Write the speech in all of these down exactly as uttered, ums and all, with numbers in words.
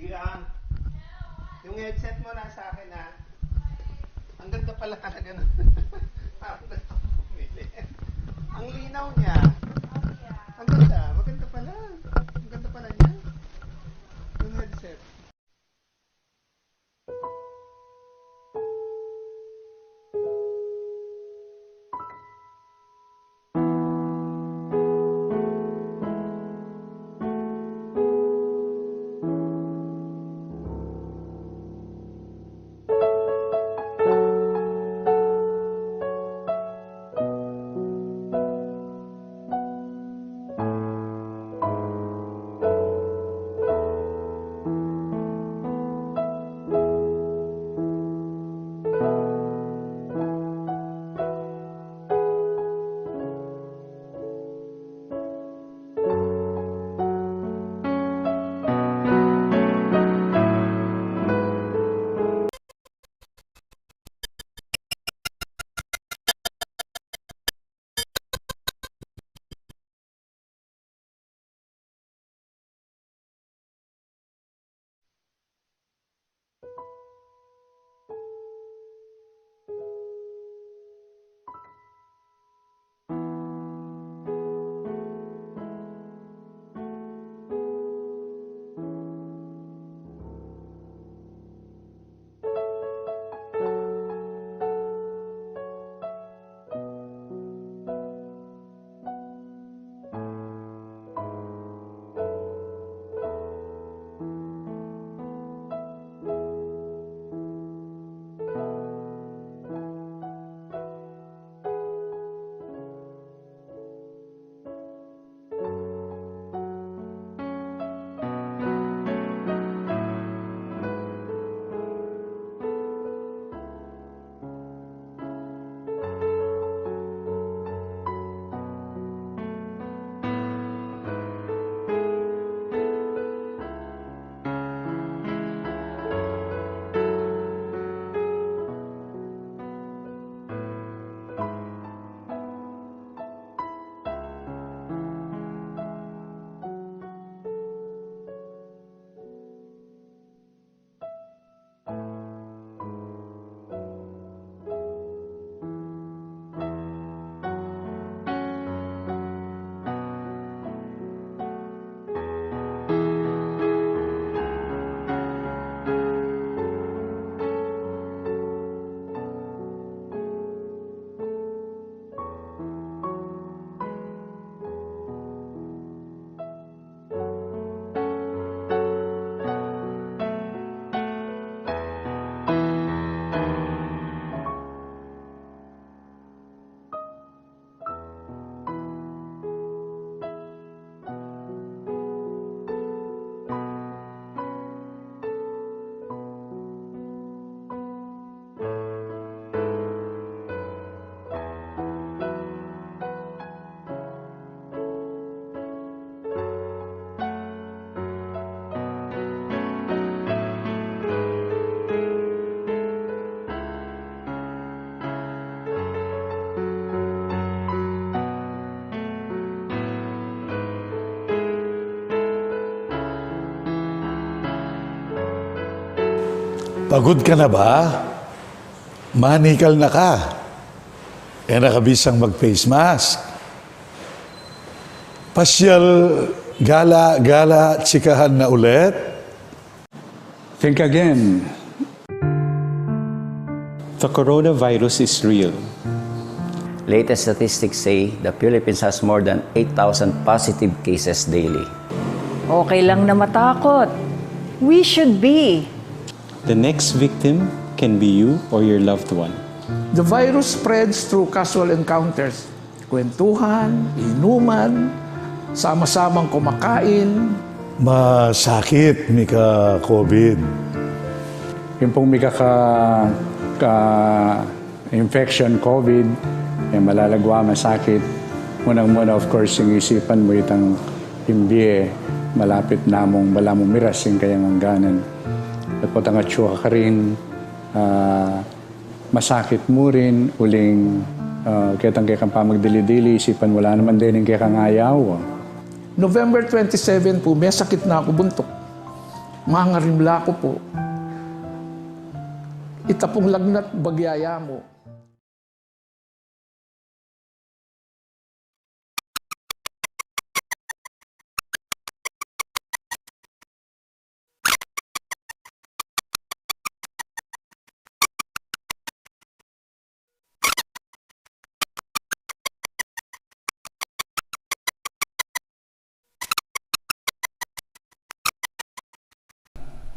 Yan. Yung headset mo nasa akin, ha? Ang ganda pala talaga ng... Parang gusto ko bumili. Ang linaw niya. Ang ganda. Maganda pala. Ang ganda pala niya. Yung headset. Pagod ka na ba? Manikal na ka. E na ka bisang mag-face mask. Pasyal, gala-gala, chikahan na ulit. Think again. The coronavirus is real. Latest statistics say the Philippines has more than eight thousand positive cases daily. Okay lang na matakot. We should be. The next victim can be you or your loved one. The virus spreads through casual encounters. Kwentuhan, inuman, sama-samang kumakain. Masakit mika-COVID. Yung pong mika ka, ka infection, COVID, e malagwa, masakit. Unang-una, of course, ing isipan mu itang ing bie, malapit na mung, balamu miras ing kayang angganan. At potang atsu ka karin, ah, masakit mu rin, uling, ah, ketang kekang pamagdili-dili, isipan mu la naman dening kekang ayaw. November twenty-seven pu, mesakit na ku buntuk. Mangarimla ku pu, ita pung lagnat bagya ya mu.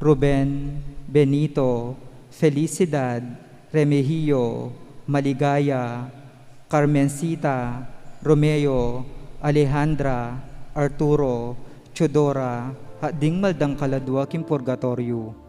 Ruben, Benito, Felicidad, Remigio, Maligaya, Carmencita, Romeo, Alejandra, Arturo, Teodora, at ding maldang kaladua king purgatoryo.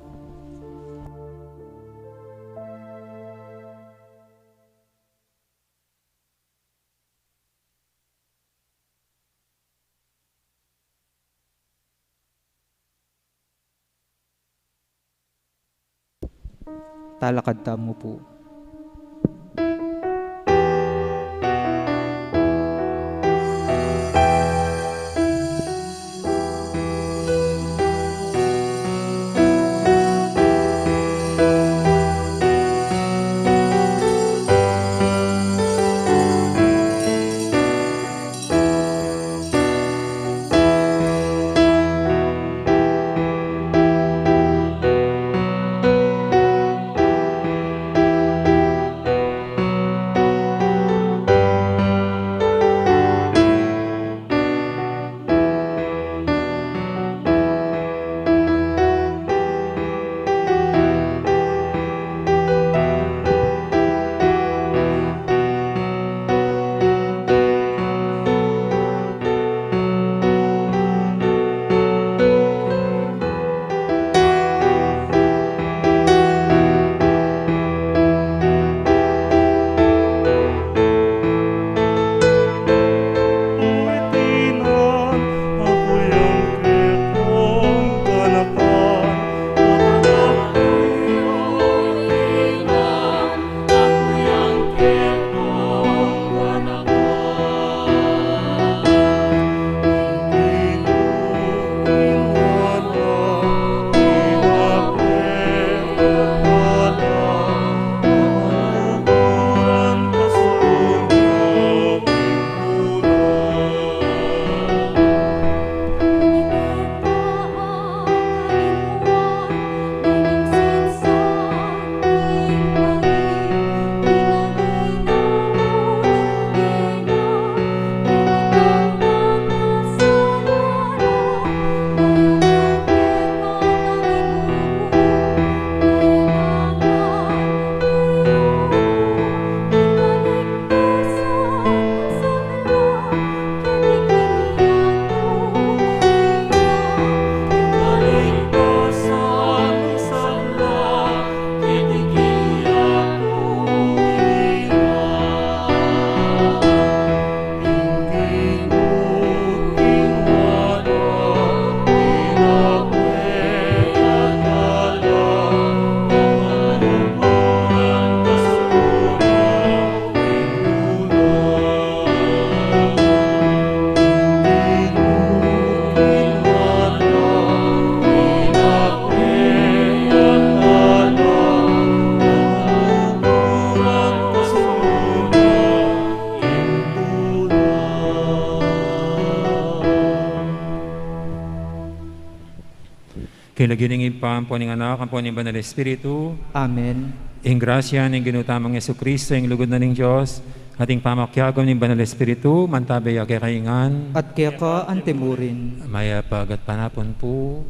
Talakad tamu pu. King lagyu ning Ibpa, ampo ning Anak, ampo ning Banal Espiritu. Amen. Ing grasya ning Ginu tamung Jesucristo, ing lugud na ning Dios, at ing pamakiagum ning Banal Espiritu, mantabe ya kekayu ngan. At keka antimurin. Mayap a gatpanapun pu.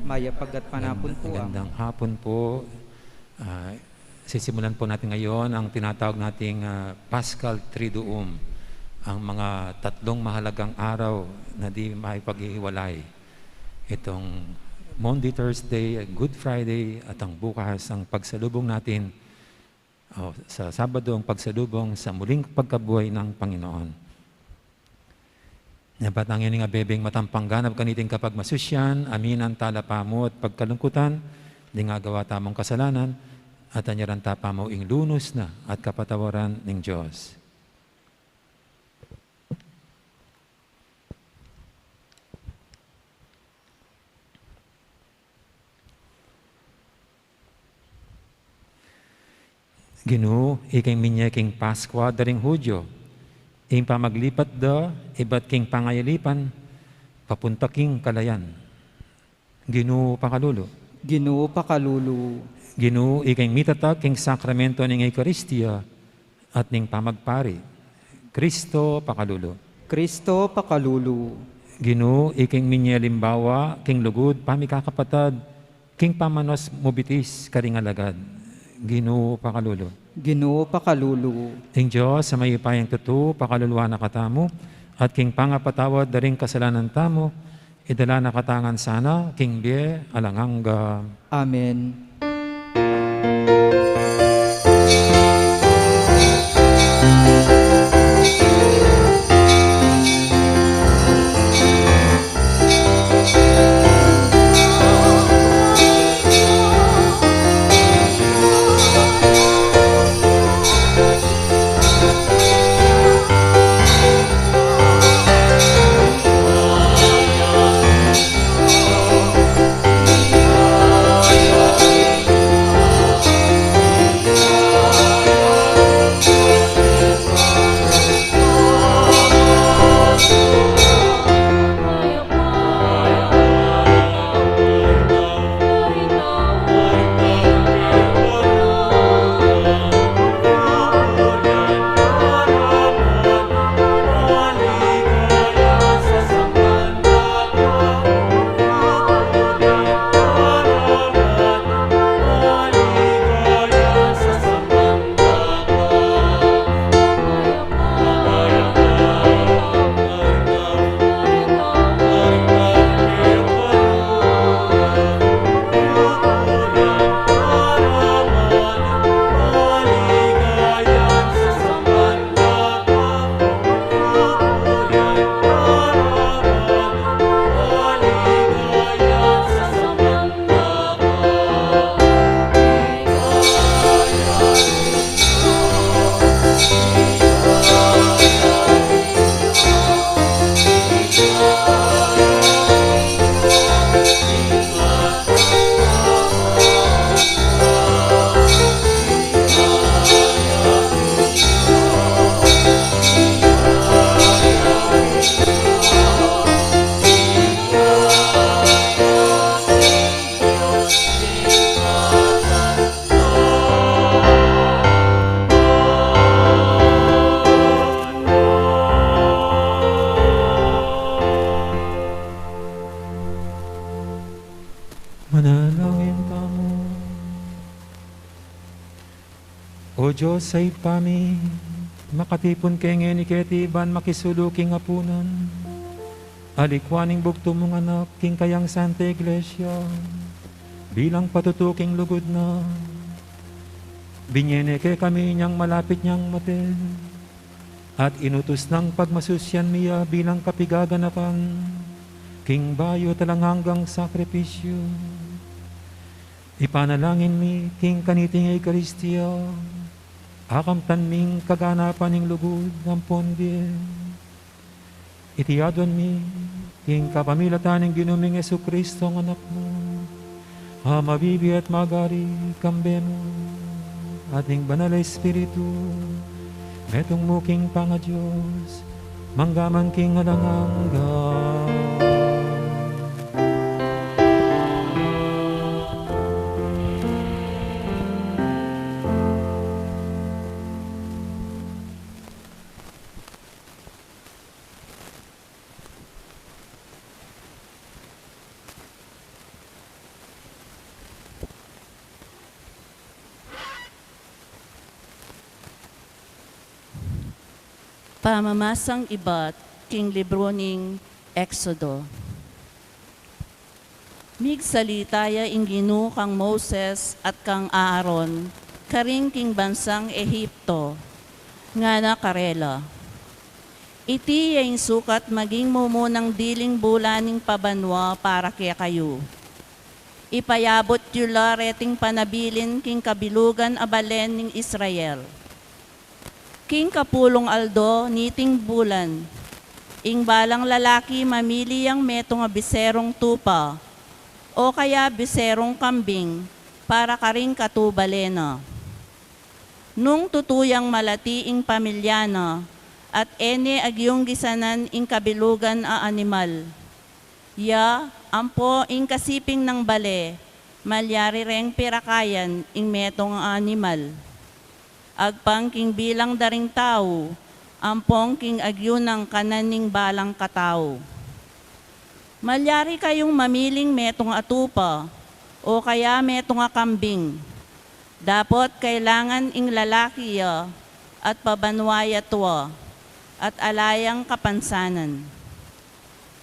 Mayap a gatpanapun pu, Among. Magandang hapon po. Ah, sisimulan po natin ngayon ang tinatawag nating, ah, Paschal Triduum, ang mga tatlong mahalagang araw na di maipaghihiwalay. Itong Maundy Thursday, Good Friday, at ang bukas, ang pagsalubong natin, o, sa Sabado, ang pagsalubong sa muling pagkabuhay ng Panginoon. Nya pa tang ini nga bebeng matampang ganap kaniting kapagmasusyan, aminan tala pamu at pagkalungkutan ding agawa tamung kasalanan, at anyaran ta pamu ing lunus na at kapatawaran ning Dios. Ginu, ika ing minye king Paskua da ring Judio, ing pamaglipat da ibat king pangayalipan, papunta king kalayan. Ginu, pakalulu. Ginu, pakalulu. Ginu, ika ing mitatag king sakramento ning Eukaristia at ning pamagpari. Kristo, pakalulu. Kristo, pakalulu. Ginu, ika ing minye alimbawa king lugud, pamikakapatad, king pamanos mu bitis karing alagad. Ginu, pakalulu. Ginu, pakalulu. Ing Dios a mayupayang tutu, pakaluluan na katamu, at king pangapatawad da ring kasalanan tamu, idala na katamu ngan sana king bie alang angga. Amen. Manalangin tamu. O Dios a Ibpa mi, makatipun ke ngeni keti ban makisulu king apunan a likwan ning bugtung mung Anak king kayang Santa Iglesia, bilang patutu king lugud na. Binie ne kekami inyang malapit nang mate, at inutus nang pagmasusian mi ya bilang kapigaganakan king bayu at alang anggang sakripisyu. Ipanalangin mi king kaniting Eukaristia, akamtan ming kaganapan ning lugud ampon bie. Iti aduan mi king kapamilatan ning Ginu ming Jesucristo, a Anak mu, a mabibie at magari kambe mu, at ning Banal a Espiritu, metung mu king pangaDios, mangga man king alang angga. Pamamasang ibat king libru ning Exodo. Migsalita ya ing Ginu kang Moses at kang Aaron karin king bansang Egipto, ngana karela: Iti ya ing sukat maging mumunang diling bula ning pabanua para kekayu. Ipayabut yu la reting panabilin king kabilugan a balen ning Israel. King kapulung aldo niting bulan, ing balang lalaki mamili yang metung a biserung tupa, o kaya biserung kambing, para karing katubale na. Nung tutu yang malati ing pamilya na, at e ne agyung gisanan ing kabilugan a animal, ya ampo ing kasiping nang bale, malyari reng pirakayan ing metung a animal. Agpang king bilang da ring tau, ampong king agyu nang kanan ning balang katau. Malyari kayung mamiling metung a tupa, o kaya metung a kambing. Dapot kailangan ing lalaki ya at pabanua ya tua, at ala yang kapansanan.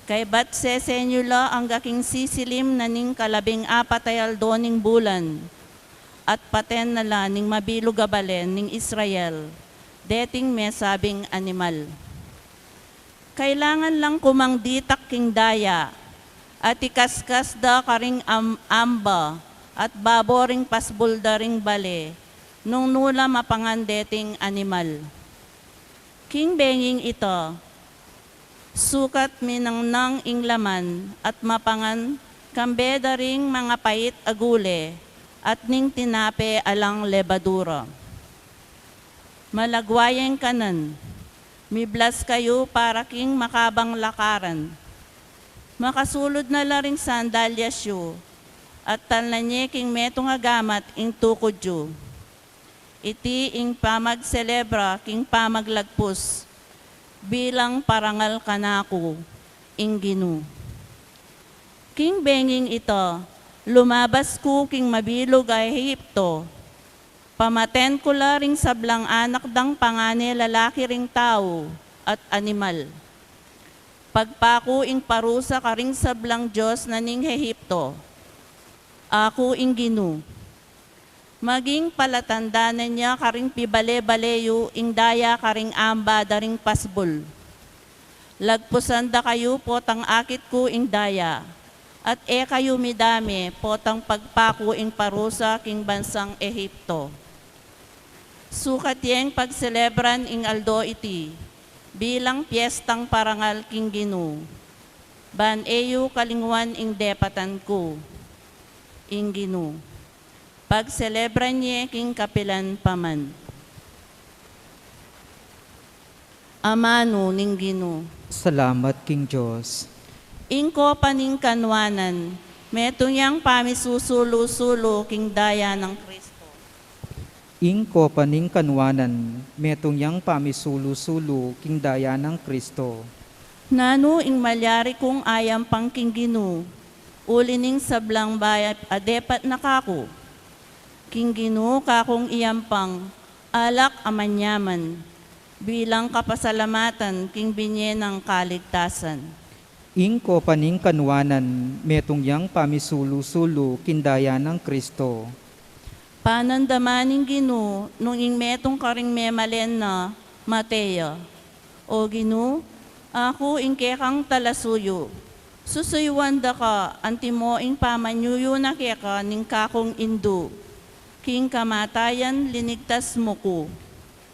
Kaybat sesen yu la angga king sisilim na ning kalabing apat a aldo ning bulan, at paten na la ning mabilug a balen ning Israel deting mesabing animal. Kailangan lang kumang ditak king daya, at ikaskas da karing am-, amba at babo ring pasbul da ring bale, nung nu la mapangan deting animal. King benging ita, sukat minangnang ing laman at mapangan kambe da ring mangapait a gule at ning tinape alang lebadura. Malagwa yang kanan, miblas kayu para king makabang lakaran. Makasulud na la ring sandalyas yu, at talnan ye king metung a gamat ing tukud yu. Iti ing pamagselebra king pamaglagpus, bilang parangal kanaku, ing Ginu. King benging ita, lumabas ku king mabilug a Ehipto. Pamaten ku la ring sablang anak dang pangane lalaki ring tau at animal. Pagpaku ing parusa karing sablang dios na ning Ehipto. Aku ing Ginu. Maging palatandanan ya karing pibale-bale yu ing daya karing amba da ring pasbul. Lagpusan da kayu potang akit ku ing daya, at e kayu midame potang pagpaku ing parusa king bansang Ehipto. Sukat yeng pagselebran ing aldo iti bilang piestang parangal king Ginu, ban e yu kalingwan ing depatan ku, ing Ginu. Pagselebran ye king kapilan pa man. Amanu ning Ginu. Salamat king Dios. Ing kopa ning kanwanan, metung yang pamisusulu-sulu king daya nang Kristo. Ing kopa ning kanwanan, metung yang pamisusulu-sulu king daya nang Kristo. Nanu ing malyari kung ayampang king Ginu, uli ning sablang bayat a depat na kaku? King Ginu kakung iyampang alak a manyaman, bilang kapasalamatan king binye nang kaligtasan. Ing kopa ning kanwanan, metung yang pamisusulu-sulu king daya nang Kristo. Panandaman ning Ginu, nung ing metung karing memalen na, mate ya. O Ginu, aku ing kekang talasuyu. Susuyuan da ka, antimo ing pamanyuyu na keka ning kakung indu. King kamatayan linigtas mu ku.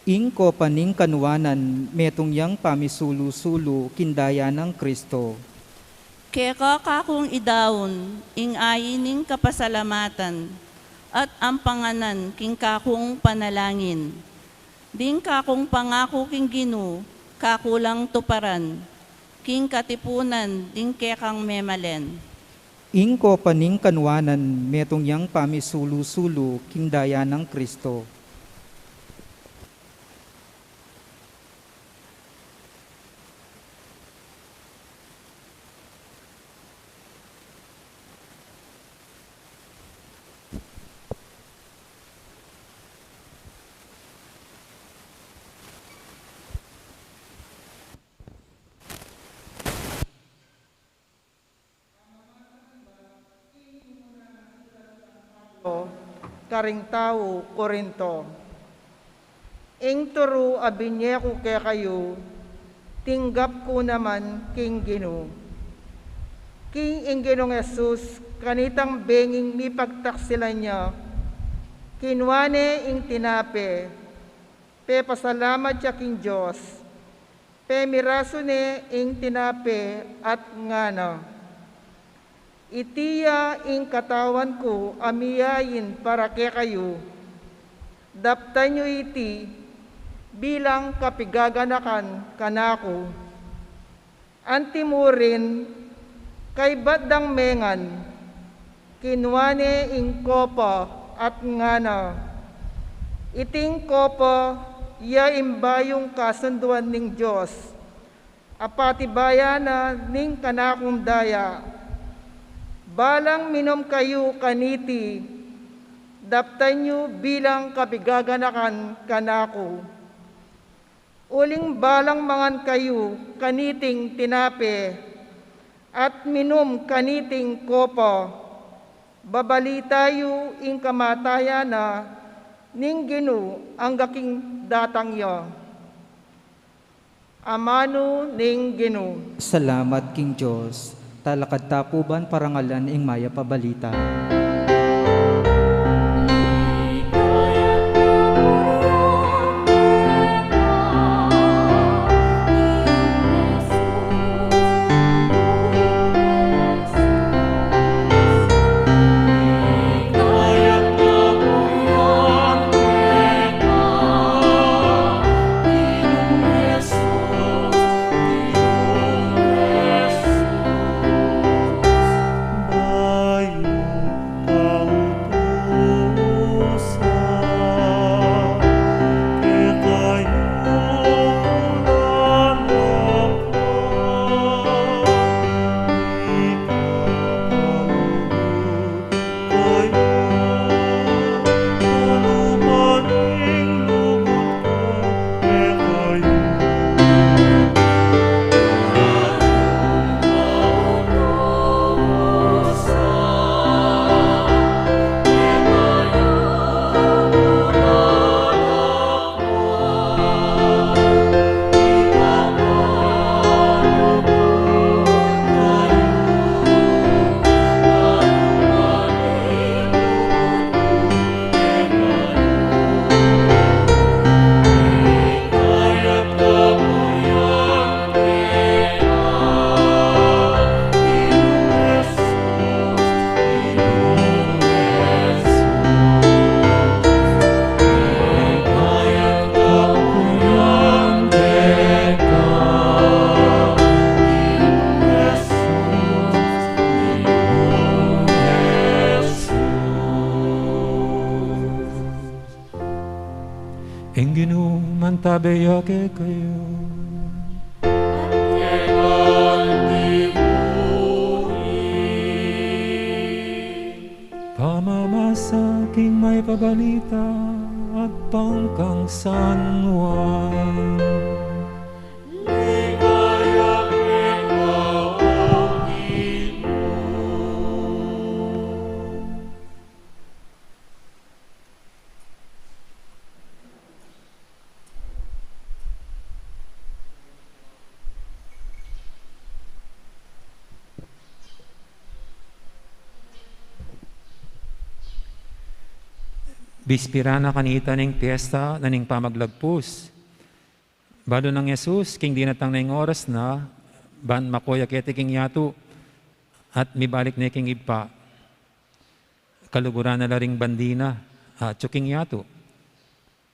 Ing kopa ning kanwanan, metung yang pamisulu-sulu king daya nang Kristo. Keka kakung idaun ing ain ning kapasalamatan at ampanganan king kakung panalangin. Ding kakung pangaku king Ginu, kaku lang tuparan, king katipunan ding kekang memalen. Ing kopa ning kanwanan, metung yang pamisulu-sulu king daya nang Kristo. Karing tau Korinto. Ing turu a binye ku kekayu, tinggap ku naman king Ginu. King ing Ginung Jesus, kanitang benging mipagtaksilan ya, kinwa ne ing tinape, pepasalamat ya king Dios, pemirasu ne ing tinape at ngana, "Iti ya ing katawan ku a miyain para kekayu. Daptan yu iti bilang kapigaganakan kanaku. Antimurin, kaybat dang mengan, kinua ne ing kopa at ngana, "Iting kopa ya ing bayung kasunduan ning Dios, a patibayan na ning kanakung daya. Balang minum kayu kaniti, daptan yu bilang kapigaganakan kanaku. Uling balang mangan kayu kaniting tinape at minum kaniting kopa, babalita yu ing kamatayan na ning Ginu angga king datang ya." Amanu ning Ginu. Salamat king Dios. Talakad ta pu ban parangalan ing mayap a balita. Ing Ginu mantabe ya kekayu. Pamamasa king mayap a balita agpang kang San Juan. Bispira na kanita ning piesta na ning Pamaglagpus. Balu nang Jesus, king dinatang na ing oras na, ban mako ya keti king yatu, at mibalik ne king Ibpa. Kaluguran na la ring bandi na, atyu king yatu,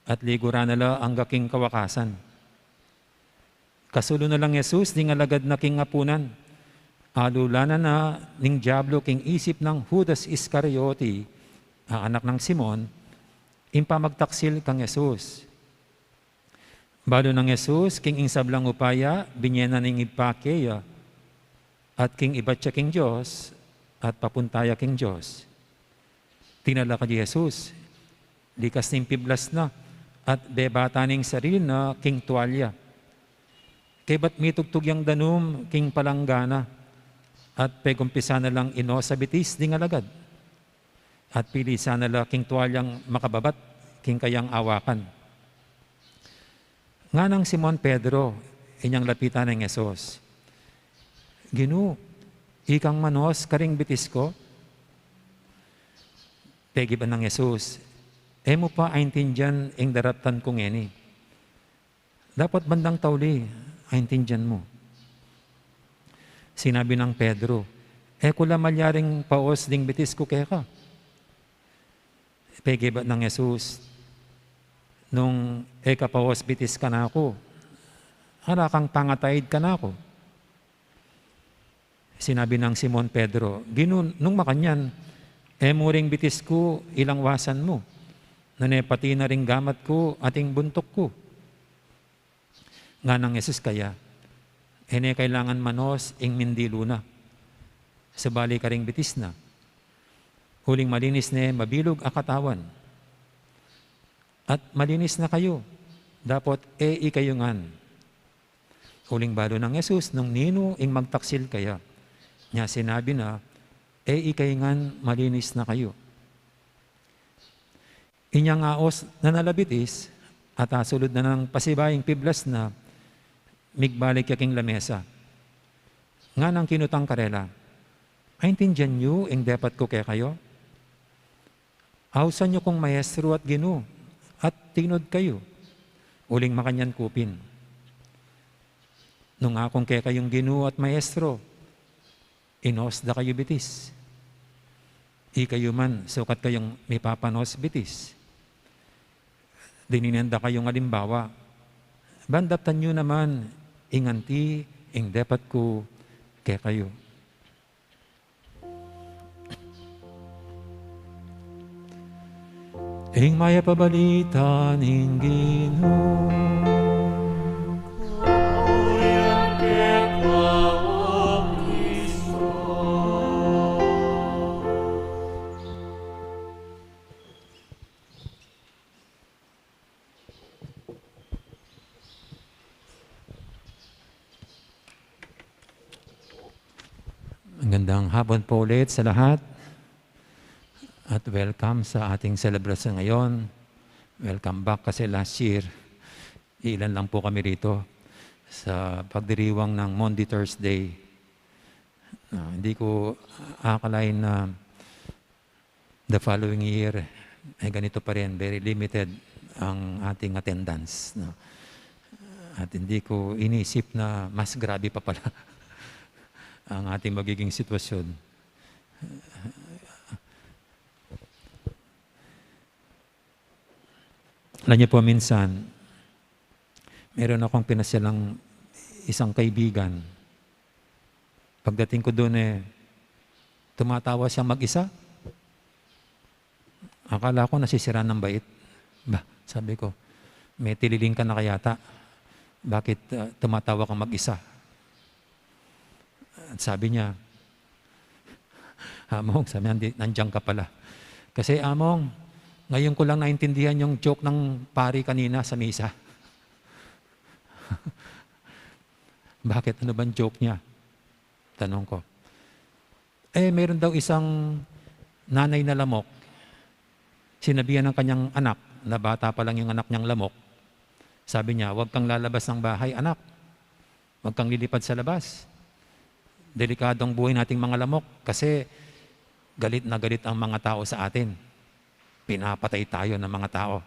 at liguran na la angga king kawakasan. Kasulu na lang Jesus ding alagad na king apunan. Alulanan na ning Diablo king isip nang Judas Iscariote, a anak nang Simon, ing pamagtaksil kang Jesus. Balu nang Jesus, king ing sablang upaya, binye na ning Ibpa keya, at king ibat ya king Dios, at papunta ya king Dios. Tinalakad i Jesus, likas ning piblas na, at bebatan ing sarili na king tualya. Kaybat mitugtug yang danum king palanggana, at pegumpisan na lang inosa bitis ding alagad. At pilisan na la king tualyang makababat king kayang awakan. Nganang Simon Pedro, inyang lapitan neng Jesus, "Ginu, ikang manos karing bitis ku?" Pegibat nang Jesus, "E mu pa aintindian ing daraptan ku ngeni. Dapat bandang tauli, aintindian mu." Sinabi nang Pedro, "E ku la malyaring paos ding bitis ku keka." Pegibat nang Jesus, Nung e ka paos bitis kanaku, ala kang pangataid kanaku. Sinabi nang Simon Pedro, "Ginu, nung makanyan, e mu ring bitis ku ilangwasan mu, nune pati na ring gamat ku at ing buntuk ku." Nganang Jesus kaya, "E ne kailangan manos ing mindilu na, subali karing bitis na. Uling malinis ne mabilug a katawan. At malinis na kayu, dapot e ikayu ngan." Uling balu nang Jesus nung ninu ing magtaksil kaya, nya sinabi na, "E ikayu ngan, malinis na kayu." Inyang aus na nala bitis, at asulud na nang pasibayu ing piblas na, migbalik ya king lamesa. Nganang kinutang karela, "Aintindian yu ing depat ku kekayu? Ausan yu kung Maestro at Ginu, at tinud kayu." Uling makanyan ku pin, "Nung akung kekayung Ginu at Maestro, inos da kayu bitis. Ikayu man, sukat kayung mipapanos bitis. Dininan da kayung alimbawa. Ban daptan yu naman ing anti ing depat ku kekayu." Ing mayap a balita ning Ginu. Magandang hapon po ulit sa lahat. At welcome sa ating selebrasyon ngayon. Welcome back kasi last year, ilan lang po kami rito sa pagdiriwang ng Maundy Thursday. Ah, hindi ko akalain na the following year, eh, ganito pa rin, very limited ang ating attendance, no? At hindi ko inisip na mas grabe pa pala ang ating magiging sitwasyon. Alam niyo po, minsan, meron akong pinasyalang isang kaibigan. Pagdating ko dun, eh, tumatawa siyang mag-isa. Akala ko nasisira ng bait. Ba, sabi ko, "May tililing ka na kayata. Bakit, ah, tumatawa kang mag-isa?" At sabi niya, "Among," sabi niya, "Nandi-, nandiyan ka pala." Kasi, "Among, ngayon ko lang naintindihan yung joke ng pari kanina sa misa." "Bakit? Ano bang joke niya?" tanong ko. Eh, meron daw isang nanay na lamok. Sinabihan ng kanyang anak, na bata pa lang yung anak niyang lamok. Sabi niya, "Huwag kang lalabas ng bahay, anak. Huwag kang lilipad sa labas. Delikado ang buhay nating mga lamok kasi galit na galit ang mga tao sa atin. Pinapatay tayo ng mga tao.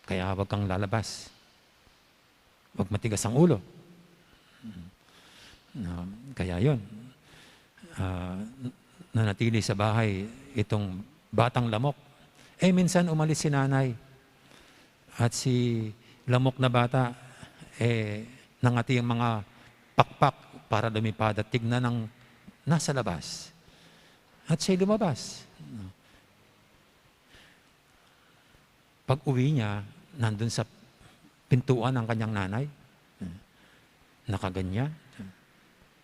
Kaya huwag kang lalabas. Huwag matigas ang ulo." Na, kaya yun, ah, nanatili sa bahay itong batang lamok. Eh, minsan umalis si nanay at si lamok na bata, eh, nangati ang mga pakpak para lumipad at tignan ang nasa labas. At siya'y lumabas. Pag-uwi niya, nandun sa pintuan ang kanyang nanay. Nakaganyan.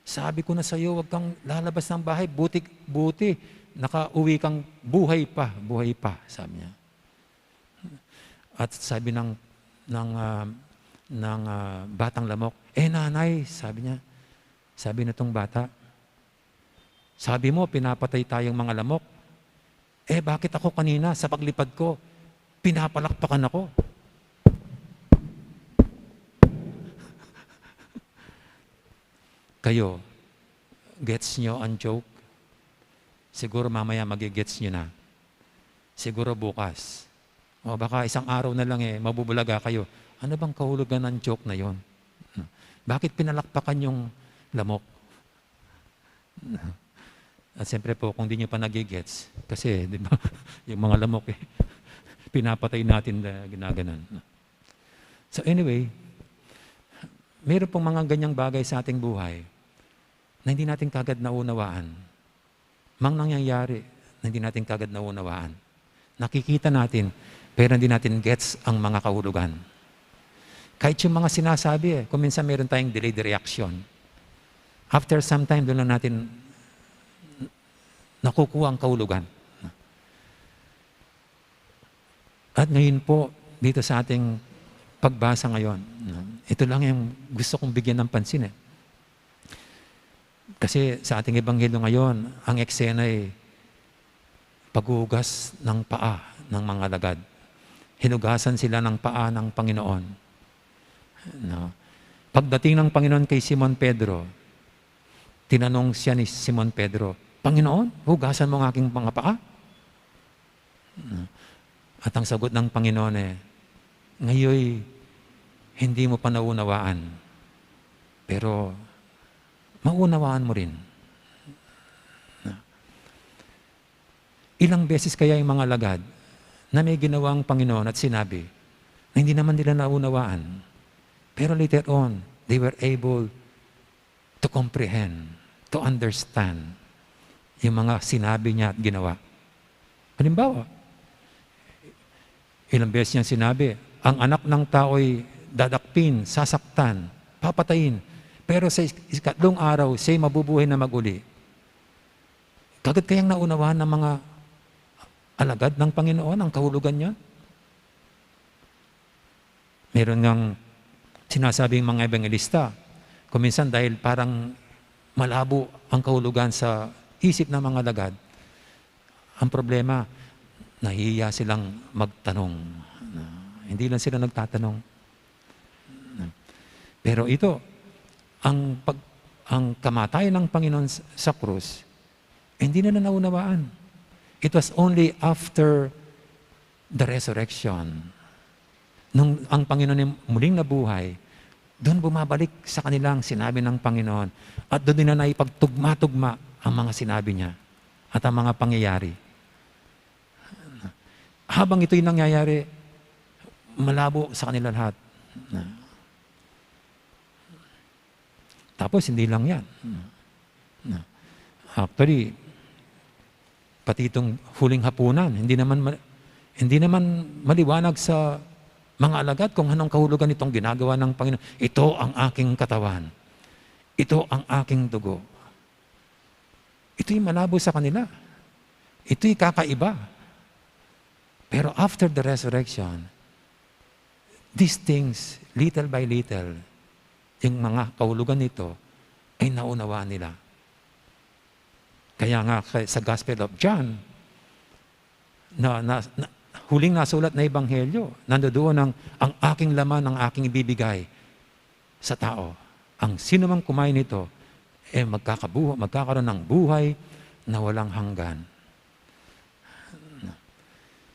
"Sabi ko na sa'yo, huwag kang lalabas ng bahay. Buti, buti, nakauwi kang buhay pa, buhay pa," sabi niya. At sabi ng, ng, ah, ng, ah, batang lamok, "Eh, nanay," sabi niya, sabi nitong bata, "Sabi mo, pinapatay tayong mga lamok. Eh, bakit ako kanina, sa paglipad ko, pinapalakpakan ako?" Kayo, gets nyo ang joke? Siguro mamaya magigets nyo na. Siguro bukas. O baka isang araw na lang eh, mabubulaga kayo. Ano bang kahulugan ng joke na yon? Bakit pinalakpakan yung lamok? At siyempre po, kung di nyo pa nagigets, kasi, di ba, yung mga lamok eh, pinapatay natin na ginaganon. So anyway, meron pong mga ganyang bagay sa ating buhay na hindi natin kagad naunawaan. Mang nangyayari na hindi natin kagad naunawaan. Nakikita natin, pero hindi natin gets ang mga kahulugan. Kahit yung mga sinasabi, eh, kung minsan meron tayong delayed reaction. After some time, doon lang natin nakukuha ang kahulugan. At ngayon po, dito sa ating pagbasa ngayon, ito lang yung gusto kong bigyan ng pansin, eh. Kasi sa ating ebanghelyo ngayon, ang eksena ay paghugas ng paa ng mga alagad. Hinugasan sila ng paa ng Panginoon. No? Pagdating ng Panginoon kay Simon Pedro, tinanong siya ni Simon Pedro, "Panginoon, hugasan mo ang aking mga paa?" At ang sagot ng Panginoon, eh, "Ngayon, hindi mo pa naunawaan, pero maunawaan mo rin." Ilang beses kaya yung mga alagad na may ginawang Panginoon at sinabi na hindi naman nila naunawaan, pero later on, they were able to comprehend, to understand yung mga sinabi niya at ginawa. Halimbawa, ilang beses niyang sinabi, "Ang anak ng tao'y dadakpin, sasaktan, papatayin, pero sa ik-, ikatlong araw, siya'y mabubuhay na maguli." Kagad kayang naunawaan ng mga alagad ng Panginoon ang kahulugan niya? Meron ngang sinasabing mga ebangelista, kung minsan dahil parang malabo ang kahulugan sa isip ng mga alagad, ang problema, nahihiya silang magtanong. Na, hindi lang sila nagtatanong. Pero ito, ang pag-, ang kamatayan ng Panginoon s-, sa krus, hindi nila naunawaan. It was only after the resurrection, nung ang Panginoon ay muling nabuhay, doon bumabalik sa kanila ang sinabi ng Panginoon. At doon nila naipagtugma-tugma ang mga sinabi niya at ang mga pangyayari. Habang ito'y nangyayari, malabo sa kanila lahat. Tapos, hindi lang yan. Actually, pati itong huling hapunan, hindi naman ma-, hindi naman maliwanag sa mga alagad kung anong kahulugan nitong ginagawa ng Panginoon. "Ito ang aking katawan. Ito ang aking dugo." Ito'y malabo sa kanila. Ito'y kakaiba. Pero after the resurrection, these things, little by little, yung mga kahulugan nito ay naunawaan nila. Kaya nga kay-, sa Gospel of John, na, na, na, huling nasulat na ebanghelyo, nandoon ang, "Ang aking laman, ang aking ibibigay sa tao. Ang sinumang kumain nito, eh, magkakabuha-, magkakaroon ng buhay na walang hanggan."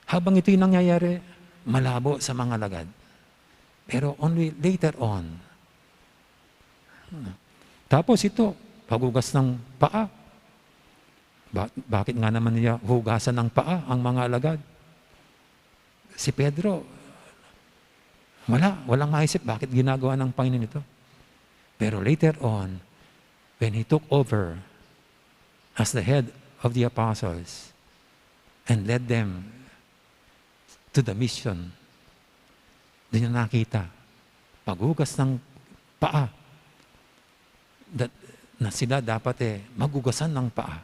Habang ito'y nangyayari, malabo sa mga alagad. Pero only later on. Tapos ito, paghugas ng paa. Ba-, bakit nga naman niya hugasan ng paa ang mga alagad? Si Pedro, wala, walang maisip bakit ginagawa ng Panginoon ito. Pero later on, when he took over as the head of the apostles and led them to the mission, doon niya nakita, paghugas ng paa, that, na sila dapat, eh, maghugasan ng paa.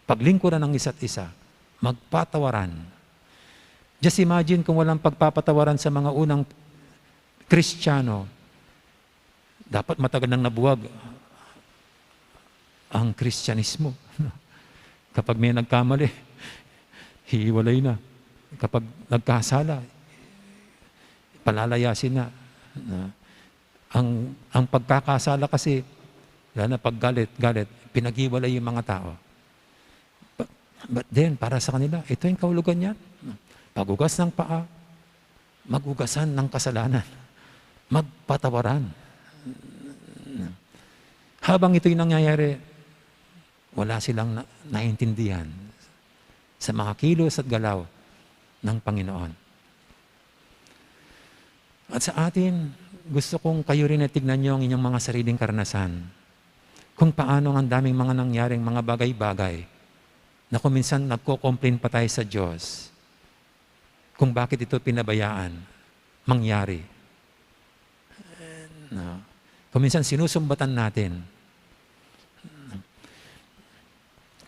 Paglingkuran ng isa't isa, magpatawaran. Just imagine kung walang pagpapatawaran sa mga unang Kristiyano, dapat matagal nang nabuwag ang Kristyanismo. Kapag may nagkamali, hihiwalay na. Kapag nagkasala, palalayasin na. Na, ang, ang pagkakasala kasi, lalo na pag galit, galit, pinaghiwalay yung mga tao. But, but then, para sa kanila, ito yung kahulugan niya. Paghugas ng paa, maghugasan ng kasalanan, magpatawaran. Habang ito'y nangyayari, wala silang na-, naintindihan sa mga kilos at galaw ng Panginoon. At sa atin, gusto kong kayo rin ay tignan niyo ang inyong mga sariling karanasan. Kung paano ang daming mga nangyaring mga bagay-bagay na kung minsan nagko-complain pa tayo sa Diyos kung bakit ito pinabayaan mangyari. No? Kung minsan sinusumbatan natin.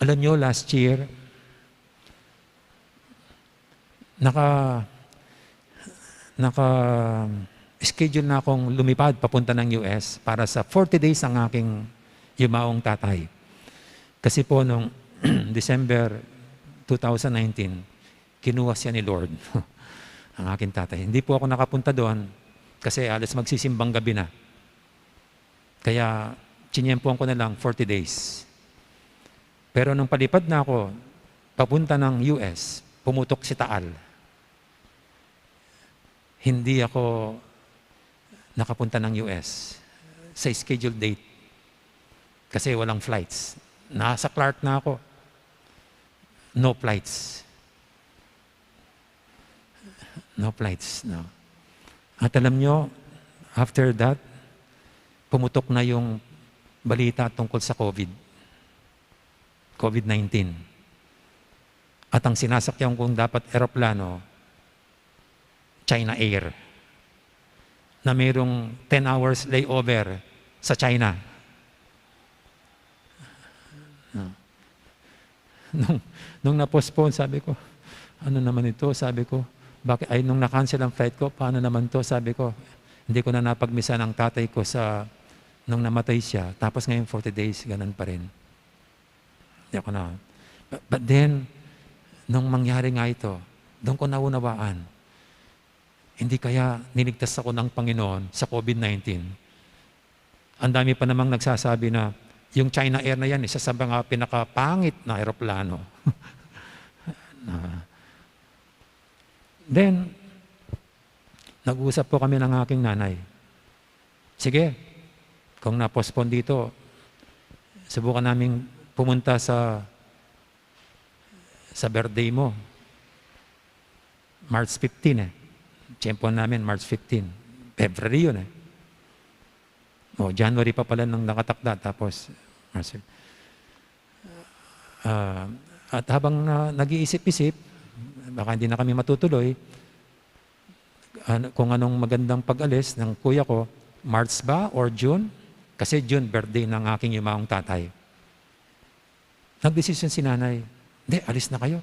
Alam niyo, last year, naka, naka-schedule na akong lumipad papunta ng U S para sa forty days ang aking yumaong tatay. Kasi po nung December two thousand nineteen, kinuha siya ni Lord, ang aking tatay. Hindi po ako nakapunta doon kasi alas magsisimbang gabi na. Kaya tsiniyempuhan ko na lang forty days. Pero nung palipad na ako, papunta ng U S, pumutok si Taal. Hindi ako nakapunta ng U S sa scheduled date kasi walang flights. Nasa Clark na ako. No flights. No flights, no. At alam nyo, after that, pumutok na yung balita tungkol sa COVID. COVID nineteen. At ang sinasakyan kong dapat eroplano, China Air, na mayroong ten hours layover sa China. No. Nung, nung na-postpone, sabi ko, "Ano naman ito?" Sabi ko, "Bakit, ay, nung na-cancel ang flight ko, paano naman 'to?" Sabi ko, "Hindi ko na napagmisan ang tatay ko sa nung namatay siya. Tapos ngayon, forty days, ganun pa rin." Hindi ako na. But, but then, nung mangyari nga ito, doon ko naunawaan, hindi kaya niligtas ako ng Panginoon sa COVID nineteen? Ang dami pa namang nagsasabi na yung China Air na yan, isa sa mga pinakapangit na eroplano. Ah. Then, nag-usap po kami ng aking nanay. "Sige, kung na-postpone dito, subukan naming pumunta sa, sa birthday mo. March fifteen eh." Tiyempuhan namin, March fifteen. February yun eh. O, January pa pala nang nakatakda, tapos March fifteen. Ah, at habang, ah, nag-iisip-isip, baka hindi na kami matutuloy, ano, kung anong magandang pag-alis ng kuya ko, March ba or June? Kasi June, birthday ng aking yumaong tatay. Nagdesisyon si nanay, "Hindi, alis na kayo.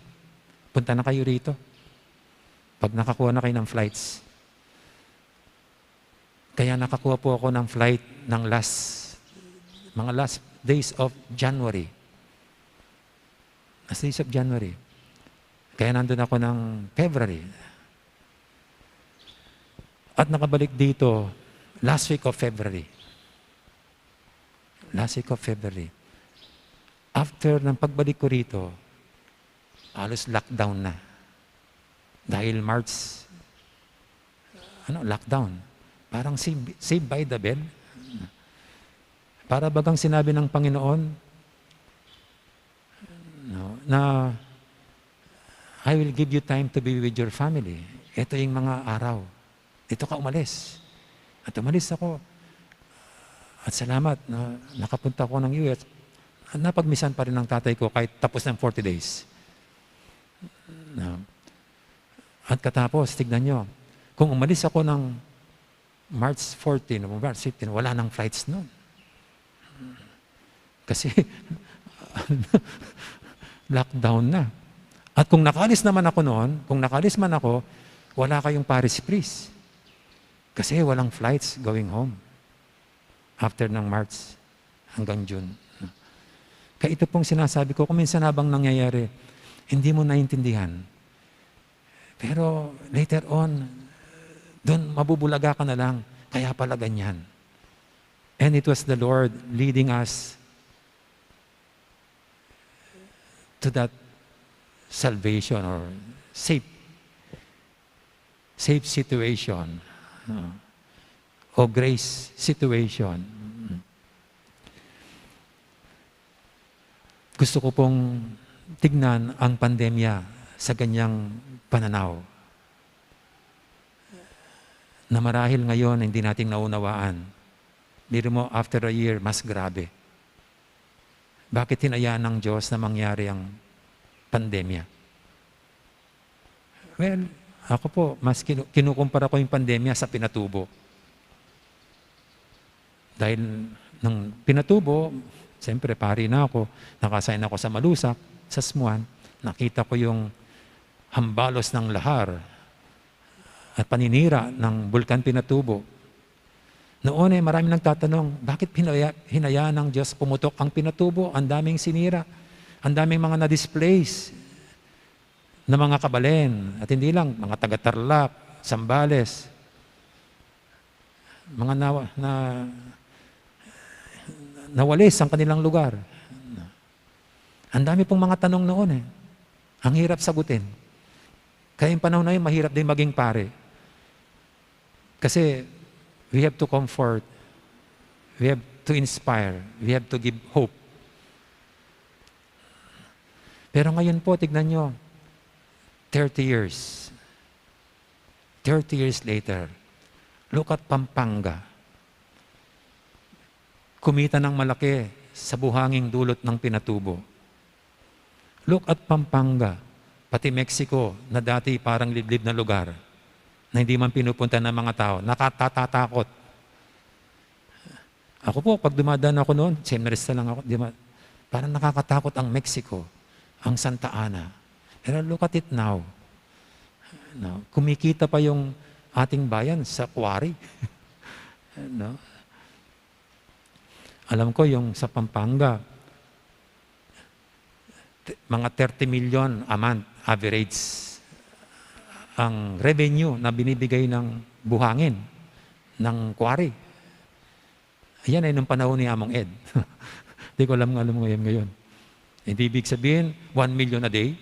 Punta na kayo rito. Pag nakakuha na kayo ng flights." Kaya nakakuha po ako ng flight ng last, mga last days of January. Last days of January. Kaya nandun ako ng February. At nakabalik dito last week of February. Last week of February. After ng pagbalik ko rito, halos lockdown na. Dahil March, ano, lockdown. Parang save, save by the bell. Para bagang sinabi ng Panginoon, no, na, "I will give you time to be with your family." Ito yung mga araw. Dito ka umalis. At umalis ako. At salamat na nakapunta ako ng U S. At napagmisan pa rin ng tatay ko kahit tapos ng forty days. No. At katapos, tignan nyo, kung umalis ako ng March fourteen o March fifteen, wala nang flights nun. Kasi lockdown na. At kung nakalis naman ako noon, kung nakalis man ako, wala kayong Paris Breeze. Kasi walang flights going home after ng March hanggang June. Kaya ito pong sinasabi ko, kung minsan habang nangyayari, hindi mo naintindihan. Pero later on, dun mabubulaga ka na lang, kaya pala ganyan. And it was the Lord leading us to that salvation or safe, safe situation, uh, o grace situation. Gusto ko pong tignan ang pandemya sa ganyang pananaw. na marahil ngayon hindi natin naunawaan. Biro mo, after a year, mas grabe. Bakit hinayaan ng Diyos na mangyari ang pandemya? Well, ako po, mas kinu-, kinukumpara ko yung pandemya sa pinatubo. Dahil nung pinatubo, siyempre, pari na ako, nakasign ako sa Malusak, sa Smuan, nakita ko yung hambalos ng lahar at paninira ng Bulkan Pinatubo. Noon, eh, maraming nagtatanong, bakit hinaya-, hinayaan ng Diyos pumutok ang Pinatubo? Ang daming sinira, ang daming mga na-displace na mga kabalen, at hindi lang, mga taga-Tarlac, Zambales, mga na, na, nawalis ang kanilang lugar. Ang dami pong mga tanong noon, eh. Ang hirap sagutin. Kaya yung panahon na yun, mahirap din maging pare. Kasi we have to comfort, we have to inspire, we have to give hope. Pero ngayon po, tignan nyo, thirty years. Thirty years later, look at Pampanga. Kumita ng malaki sa buhanging dulot ng Pinatubo. Look at Pampanga, pati Mexico na dati parang liblib na lugar na hindi man pinupunta ng mga tao, nakatatakot. Ako po, pag dumadaan ako noon, San Marista lang ako, di ma-, parang nakakatakot ang Mexico, ang Santa Ana. Pero look at it now. No? Kumikita pa yung ating bayan sa quarry. No? Alam ko yung sa Pampanga, t-, mga thirty million a month average ang revenue na binibigay ng buhangin, ng quarry. Yan ay nung panahon ni Among Ed. Di ko alam, alam ngayon, ngayon. Hindi ibig sabihin, one million a day.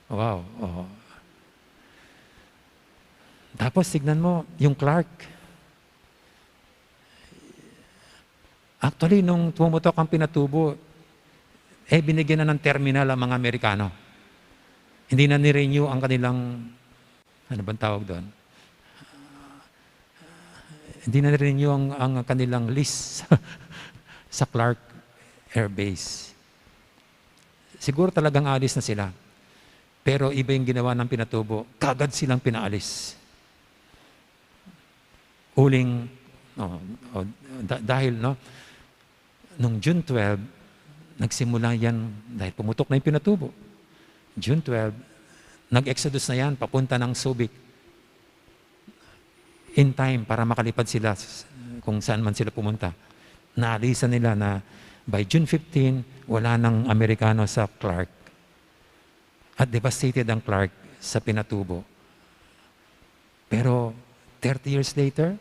Wow. Oo. Tapos, tignan mo, yung Clark. Actually, nung pumutok ang Pinatubo, eh, binigyan na ng terminal ang mga Amerikano. Hindi na ni-renew ang kanilang, ano bang tawag doon? Hindi na ni-renew ang, ang kanilang lease sa Clark Air Base. Siguro talagang alis na sila. Pero iba yung ginawa ng Pinatubo. Kagad silang pinaalis. Uling, oh, oh, da-, dahil, no, nung June twelve, nagsimula yan dahil pumutok na yung Pinatubo. June twelve, nag-exodus na yan papunta ng Subic. In time para makalipad sila s-, kung saan man sila pumunta. Naalisan nila na by June fifteen, wala nang Amerikano sa Clark. At devastated ang Clark sa Pinatubo. Pero thirty years later,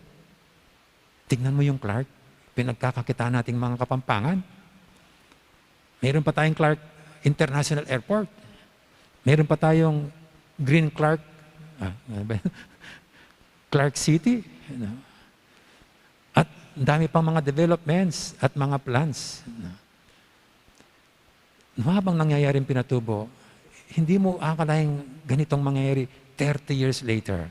tignan mo yung Clark, pinagkakakitaan nating mga Kapampangan. Meron pa tayong Clark International Airport. Meron pa tayong Green Clark, ah, ano ba yun? Clark City. Ano? At ang dami pang mga developments at mga plans. Ano? No, habang nangyayari ang Pinatubo, hindi mo akalaing ganitong mangyayari thirty years later.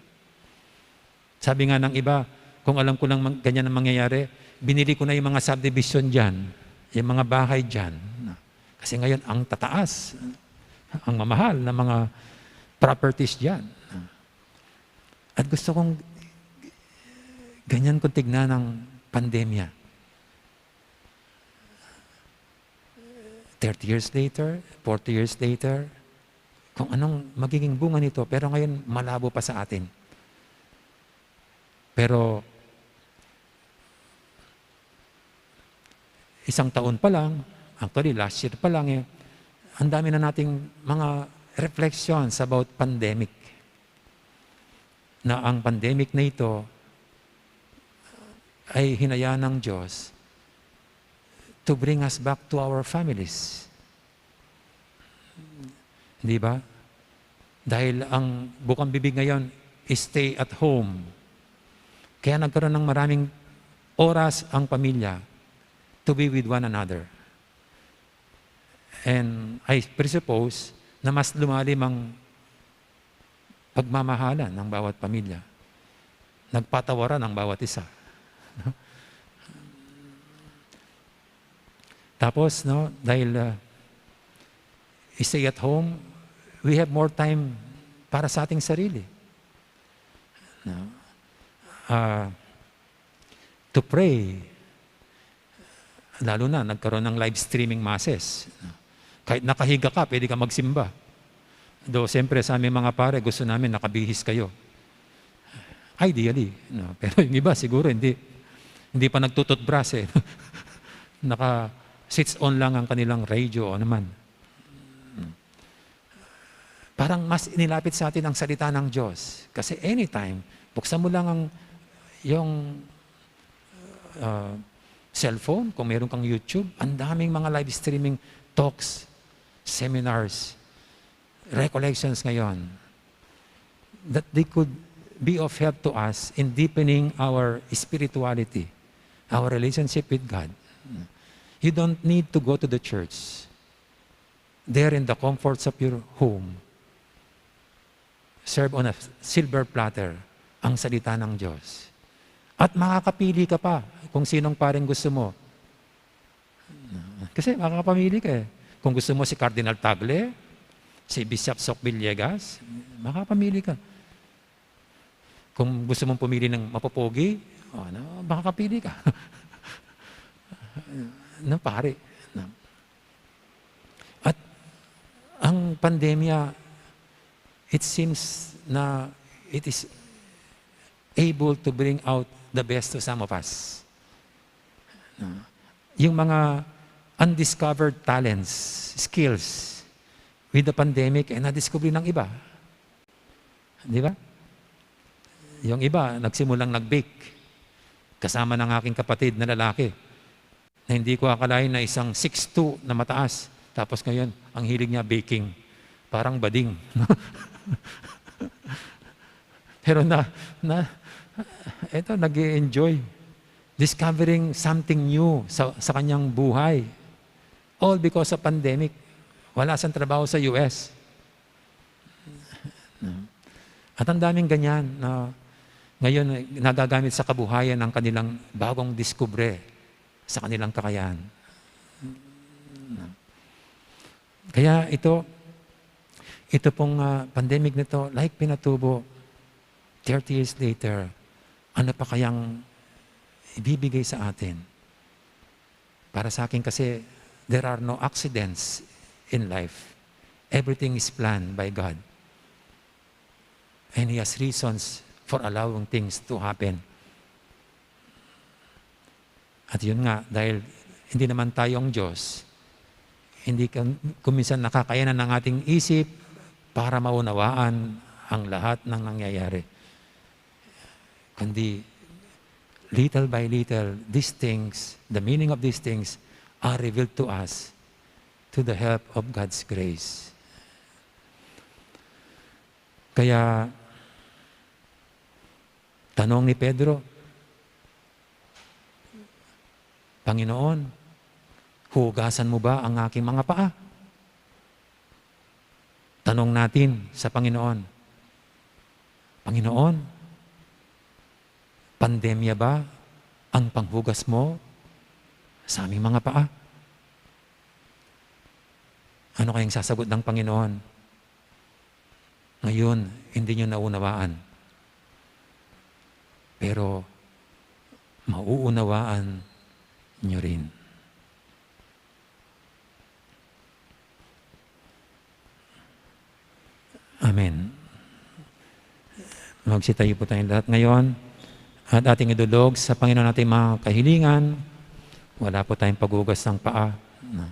Sabi nga ng iba, kung alam ko lang mang-, ganyan ang mangyayari, binili ko na yung mga subdivision dyan, yung mga bahay dyan. Kasi ngayon, ang tataas, ang mamahal na mga properties dyan. At gusto kong ganyan kong tignan ang pandemya. Thirty years later, forty years later, kung anong magiging bunga nito, pero ngayon malabo pa sa atin. Pero isang taon pa lang, actually last year pa lang eh, ang dami na nating mga reflections about pandemic. Na ang pandemic na ito ay hinayaan ng Diyos to bring us back to our families. Di ba? Dahil ang bukang bibig ngayon is stay at home. Kaya nagkaroon ng maraming oras ang pamilya to be with one another. And I presuppose na mas lumalim ang pagmamahalan ng bawat pamilya. nagpatawaran ang bawat isa. Tapos, no, dahil, ah, stay at home, we have more time para sa ating sarili. No? Ah, to pray. Lalo na, nagkaroon ng live streaming masses. Kahit nakahiga ka, pwede ka magsimba. Though, siyempre, sa aming mga pare, gusto namin nakabihis kayo. Ideally, no? Pero yung iba, siguro, hindi, hindi pa nagtututbras eh. Naka-switch on lang ang kanilang radio o naman. Parang mas inilapit sa atin ang salita ng Diyos. Kasi anytime, buksan mo lang ang, yung, ah, cellphone, kung meron kang YouTube, ang daming mga live streaming talks, seminars, recollections ngayon that they could be of help to us in deepening our spirituality, our relationship with God. You don't need to go to the church. There in the comforts of your home, serve on a silver platter ang salita ng Diyos. At makakapili ka pa kung sinong pareng gusto mo. Kasi makakapamili ka eh. Kung gusto mo si Cardinal Tagle, si Bishop Sok Villegas, makakapamili ka. Kung gusto mong pumili ng mapopogi, o, ano, makakapili ka. Na pare. Na. At ang pandemya, it seems na it is able to bring out the best to some of us. No? Yung mga undiscovered talents, skills, with the pandemic, eh, nadiskubre ng iba. Di ba? Yung iba, nagsimulang nag-bake. Kasama ng aking kapatid na lalaki, na hindi ko akalain na isang six two na mataas. Tapos ngayon, ang hilig niya baking. Parang bading. Pero na, na, eto, nag enjoy discovering something new sa, sa kanyang buhay. All because of pandemic. Wala siyang trabaho sa U S. At ang daming ganyan na ngayon nagagamit sa kabuhayan ang kanilang bagong diskubre sa kanilang kakayahan. Kaya ito, ito pong, ah, pandemic na to, like pinatubo, thirty years later, ano pa kayang ibibigay sa atin? Para sa akin kasi, there are no accidents in life. Everything is planned by God. And He has reasons for allowing things to happen. At yun nga, dahil hindi naman tayo ang Diyos, hindi ka, kuminsan nakakayanan ng ating isip para maunawaan ang lahat ng nangyayari. Kundi, little by little, these things, the meaning of these things are revealed to us through the help of God's grace. Kaya, tanong ni Pedro, "Panginoon, hugasan mo ba ang aking mga paa?" Tanong natin sa Panginoon, "Panginoon, pandemya ba ang panghugas mo sa aming mga paa?" Ano kayang sasagot ng Panginoon? Ngayon, hindi niyo naunawaan. Pero mauunawaan niyo rin. Amen. Magsitayo po tayong lahat ngayon at ating idulog sa Panginoon ating mga kahilingan. Wala po tayong paghugas ng paa. Na,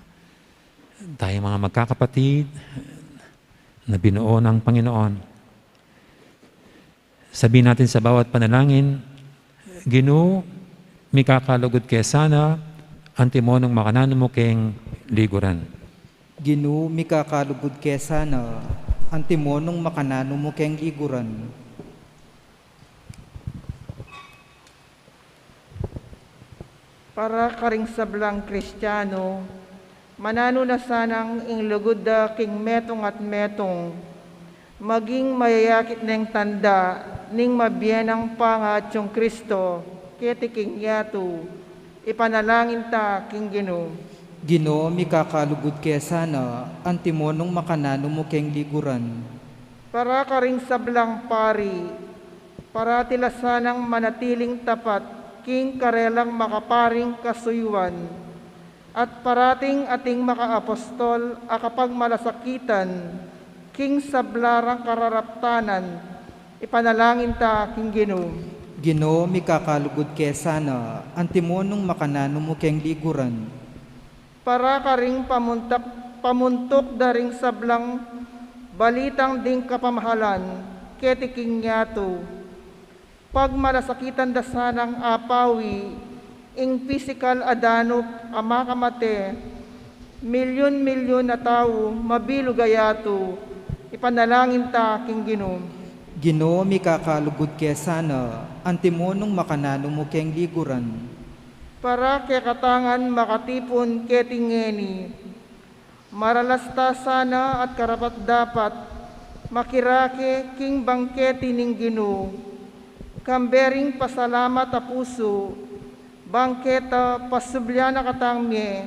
tayong mga magkakapatid na binuo ng Panginoon. Sabihin natin sa bawat panalangin, "Ginu, mikakalugud ke sana, antimonong makananu mu keng liguran." Ginu, mikakalugud ke sana, antimonong makananu mu keng liguran. Para karing sablang Kristiano, mananu na sanang ing lugud da king metung at metung, maging mayayakit neng tanda ning mabie nang pangatsung Kristo keti king yatu, ipanalangin ta king Ginu. Ginu, mikakalugud ke sana, antimo nung makananu mu keng liguran. Para karing sablang pari, parati la sanang manatiling tapat king karelang makaparing kasuyuan, at parating ating makaapostol a kapagmalasakitan king sabla rang kararaptanan, ipanalangin ta king Ginu. Ginu, mikakalugud ke sana, antimo nung makananu mu keng liguran. Para karing pamuntak, pamuntuk da ring sablang balitang ding kapamahalan keti king yatu, pagmalasakitan da sanang apawi ing pisikal a danup a makamate, milyun-milyun a tau mabilug a yatu, ipanalangin ta king Ginu. Ginu, mikakalugud ke sana, antimo nung makananu mu keng liguran. Para kekatang makatipun keti ngeni, maralas ta sana at karapat-dapat makirake king bangketi ning Ginu, kambe ring pasalamat a pusu, bangketa pasublian na katang mie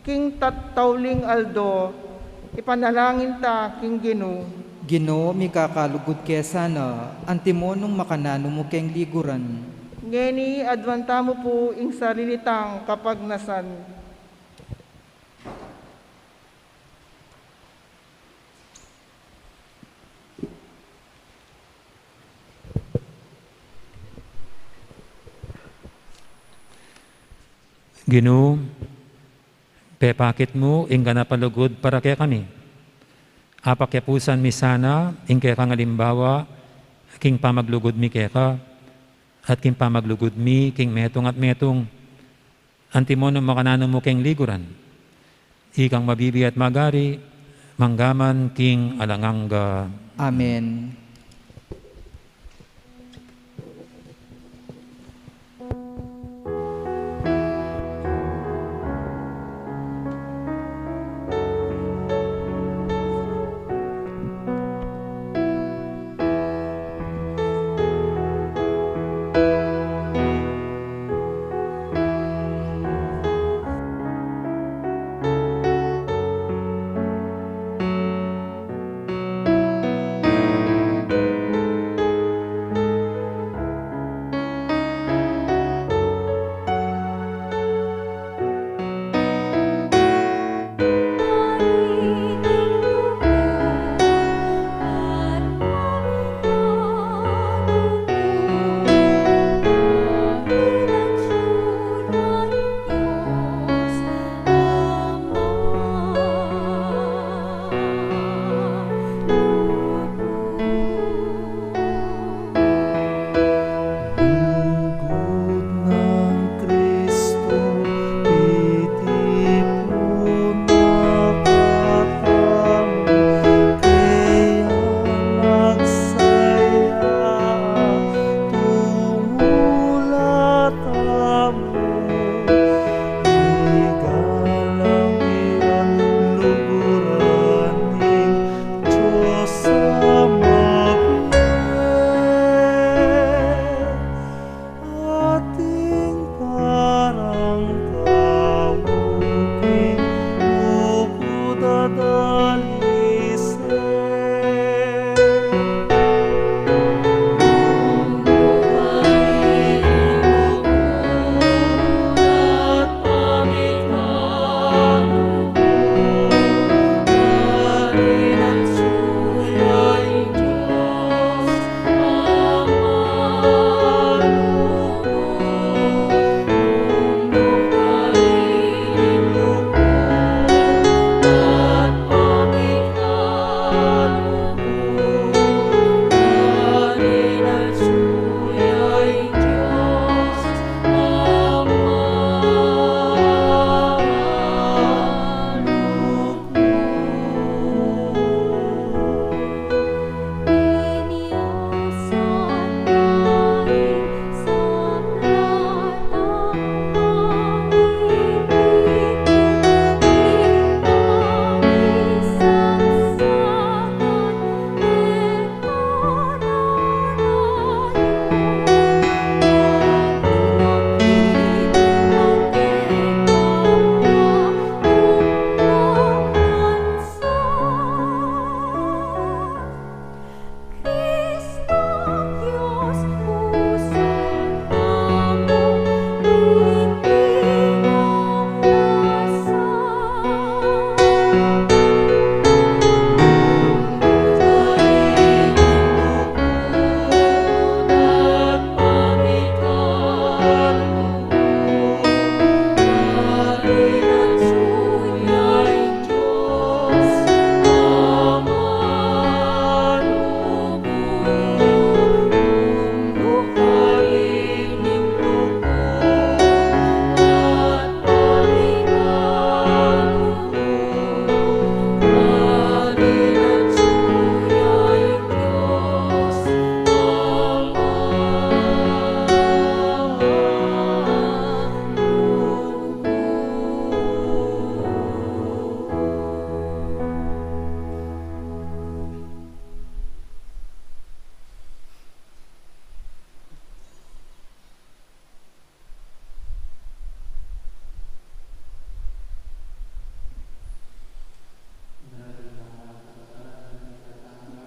king tattauling aldo, ipanalangin ta king Ginu. Ginu, mikakalugud ke sana, antimo nung makananu mu keng liguran. Ngeni, aduan tamu pu ing sarili tang kapagnasan. Ginu, pepakit mu ing ganap a lugud para kekami. Apakyapusan mi sana ing kekang alimbawa king pamaglugud mi keka, at king pamaglugud mi king metung at metung, antimo nung makananu mu keng liguran. Ikang mabibie at magari, mangga man king alang angga. Amen.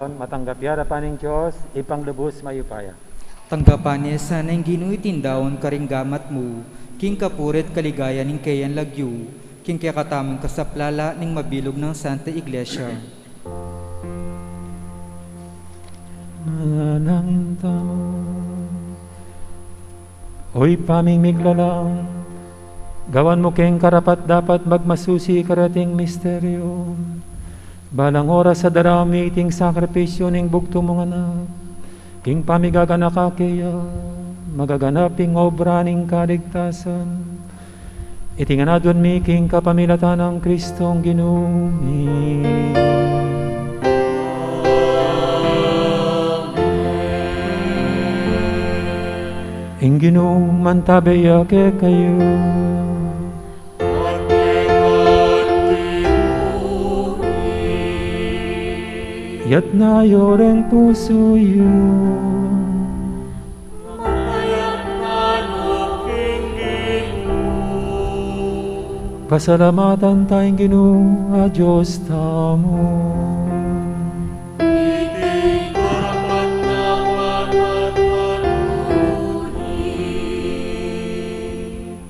Matanggap ya arapan ning Dios, Ibpang lubus mayupaya. Tanggapan ne sana ning Ginu iting daun karing gamat mu, king kapurian at kaligayan ning keyang lagyu, king kekatamung kasaplalan ning mabilug nang Santa Iglesia. Manalangin tamu. O Ibpa ming miglalang, gawan mu keng karapat-dapat magmasusi kareting misteryu. Balang oras a daraun mi iting sakripisyu ning bugtung mung Anak, king pamigaganaka keya, magaganap ing obra ning kaligtasan. Iti ngan adwan mi king kapamilatan nang Kristong Ginu mi. Ing Ginu mantabe ya kekayu. Itas yu reng pusu yu. Pasalamatan taya ing Ginu a Dios tamu.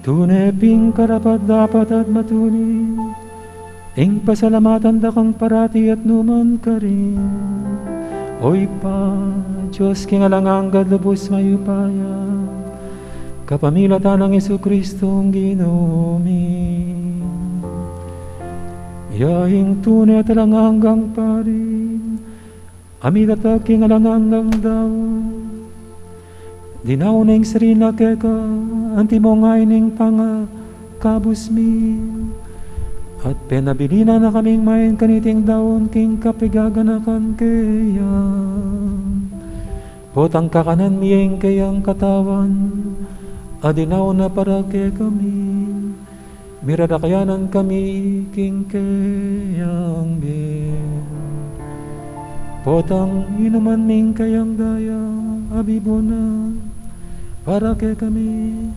Tune pin karapat-dapat at matulid ing pasalamatan da kang parati at nu man karin, O Ibpa, Dios king alang angga at lubus mayupaya, kapamilatan nang Jesucristong Ginu mi. Iya ing tune at alang anggang Pari, a milatag king alang anggang daun. Dinaun na ing sarili na keka, antimo ngeni ing pangakabus mi. At penabilin na kaming main kaniting daun king kapaganakan keya. Potang kakanan mi ing keyang katawan, a dinaun na para kekami. Mirarakayanan kami king keyang bie. Potang inuman mi ing keyang daya, a bibun na para kekami,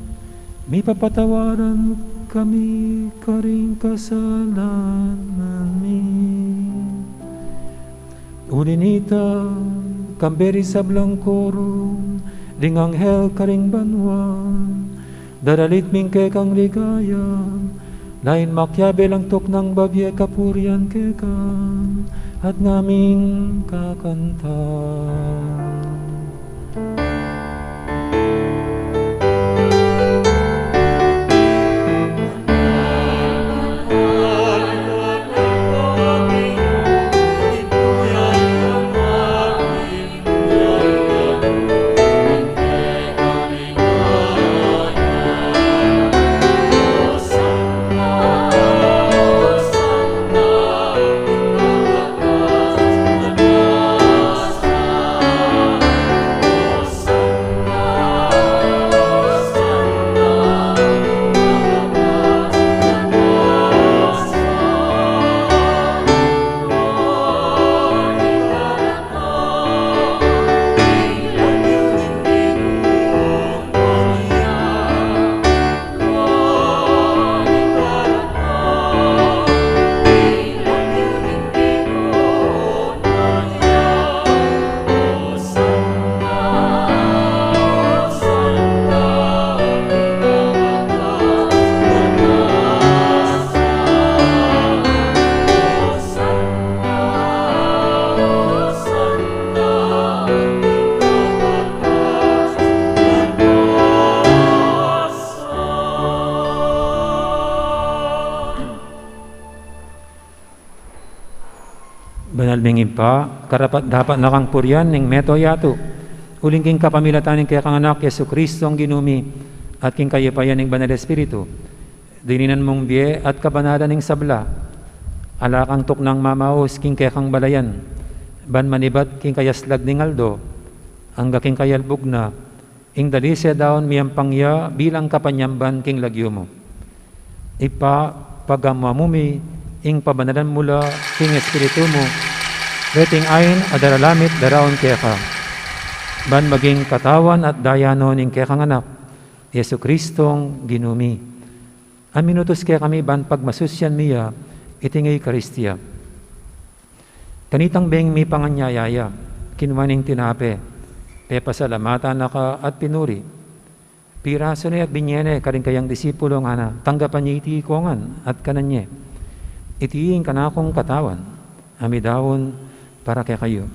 mipapatawaran kami karing kasalanan mi. Uli nita, kambe ring sablang koro ding anghel karing banua, daralit mi ing kekang ligaya, lain makiabe lang tuknang babie kapurian keka, at ngaming kakanta. Banal ming Ibpa, karapat-dapat na kang purian ning mabilug a yatu, uling king kapamilatan ning kekang Anak, Jesucristong Ginu mi, at king kayupayan ning Banal Espiritu, dininan mung bie at kabanalan ning sabla. Ala kang tuknang mamaus king kekang balayan, ban manibat king kayaslag ning aldo, angga king kayalbug na, ing dalise daun miyampang ya bilang kapanyamban king lagyu mu. Ibpa, pagamu-amu mi ing pabanalan mu la king Espiritu mu, reting ain a daralamit daraun keka, ban maging katawan at daya no ning kekang Anak, Jesucristong Ginu mi, a minutus kekami ban pagmasusian mi ya iting Eukaristia. Kanitang beng mipanganyaya ya, kinua ne ing tinape, pepasalamatan na ka at pinuri. Pirasu ne at binye ne karing kayang disipulo, ngana, tanggapan ye iti ikongan at kanan ye. Iti ing kanakung katawan, a midaun para kekayu.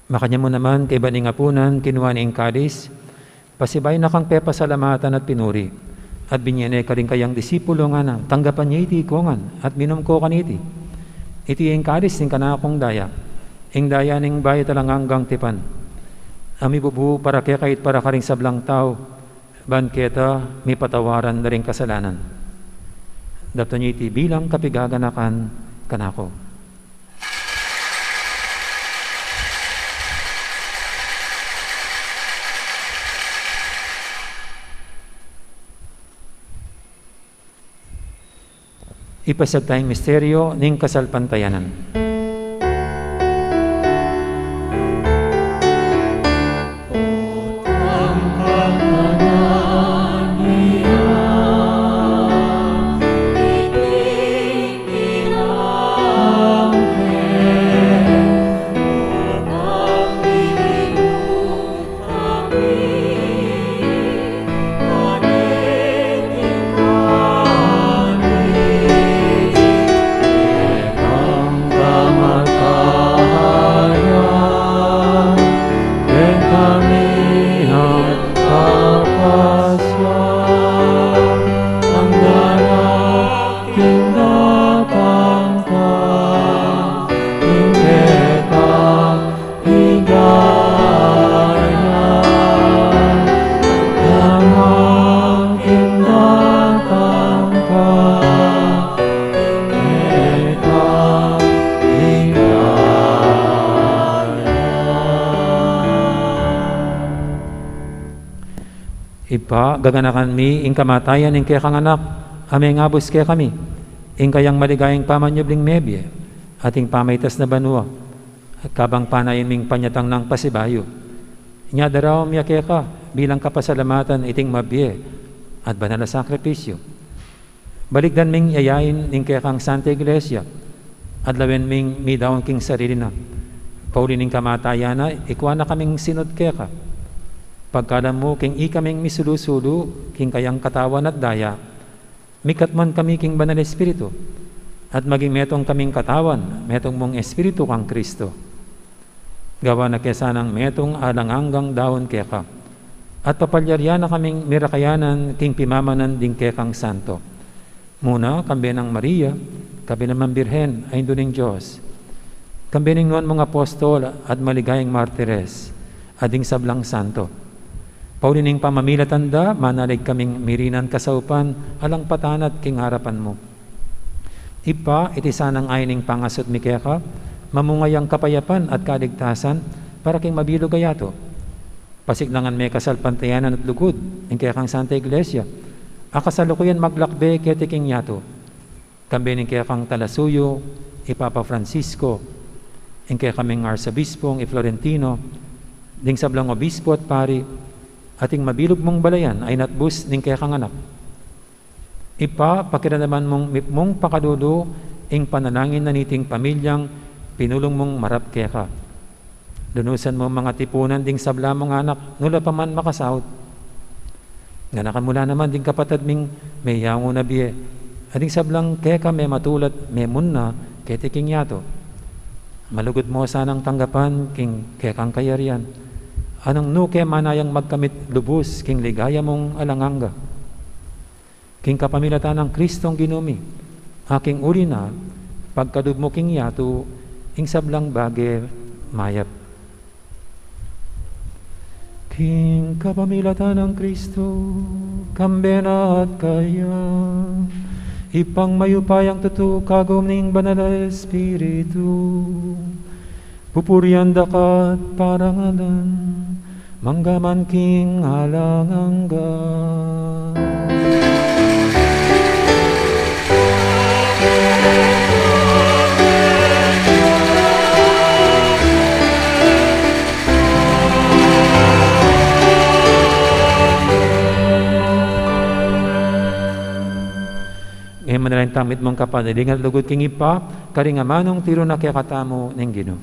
Makanyan mu naman, kaybat ning apunan, kinua ne ing kalis, pasibayu na kang pepasalamatan at pinuri, at binye ne karing kayang disipulo, ngana, tanggapan ye iti ikongan at minum ko kaniti. Iti ing kalis ning kanakung daya, ing daya ning bayu at alang anggang tipan, a mibubu para kekayu at para karing sablang tau, ban keta mipatawaran la ring kasalanan. Daptan ye iti bilang kapigaganakan kanaku. Ipasiag taya ing misteryo ning kasalpantayanan. Ibpa, gaganakan mi ing kamatayan ning kekang Anak, a mengabus kekami, ing kayang maligayang pamanyubling mebie, at ing pamaitas na banua, kabang panayan ming panyatang nang pasibayu. Inya daraun mi ya keka bilang kapasalamatan iting mabie at banal a sakripisyu. Balikdan ming yayain ning kekang Santa Iglesia, at lawen ming midaun king sarili na. Pauli ning kamatayan na, ikua na kaming sinut keka. Pagkalam mu, king ikaming misulu-sulu king kayang katawan at daya, mikatmuan kami king Banal Espiritu, at maging metung kaming katawan, metung mung Espiritu kang Kristo. Gawa na ke sanang metung alang anggang daun keka, at papalyarian na kaming mirakayanan king pimamanan ding kekang santo. Muna, kambe nang Maria, kambe nang Birhen, a Indu ning Dios, kambe ning nuan mung apostol at maligayang martires, at ding sablang santo. Pauli ning pamamilatan da, manalig kaming mirinan kasaupan alang patanat king arapan mu. Ibpa, iti sanang ain ning pangasut mi keka, mamunga yang kapayapan at kaligtasan para king mabilug a yatu. Pasiklangan me kasalpantayanan at lugud ing kekang Santa Iglesia, a kasalukuyan maglakbe keti king yatu. Kambe ning kekang talasuyu, i Papa Francisco, ing kekaming Arsobispong i Florentino, ding sablang obispo at pari, at ing mabilug mung balayan a inatbus ning kekang Anak. Ibpa, pakiramdaman mung mipmung pakalulu ing panalangin na niting pamilyang pinulung mung marap keka. Lunusan mu mung tipunan ding sabla mung anak, nu la pa man makasaut. Ganakan mu la naman ding kapatad ming meyangu na bie, at ding sablang keka mematula at memunna keti king yatu. Malugud mu sanang tanggapan king kekang kayarian, a nung nu ke manayang magkamit lubus king ligaya mung alang angga. King kapamilatan nang Kristong Ginu mi, a king uli na, pagkalub mu king yatu ing sablang bage mayap. King kapamilatan nang Kristo, kambe na at kaya, Ibpang mayupayang tutu, kagum ning Banal a Espiritu, pupurian da ka at parangalan, mangga man king alang angga. Manalangin tamu mitmung kapanaligan at lugud king Ibpa, karing amanung tiru na kekatamu ning Ginu.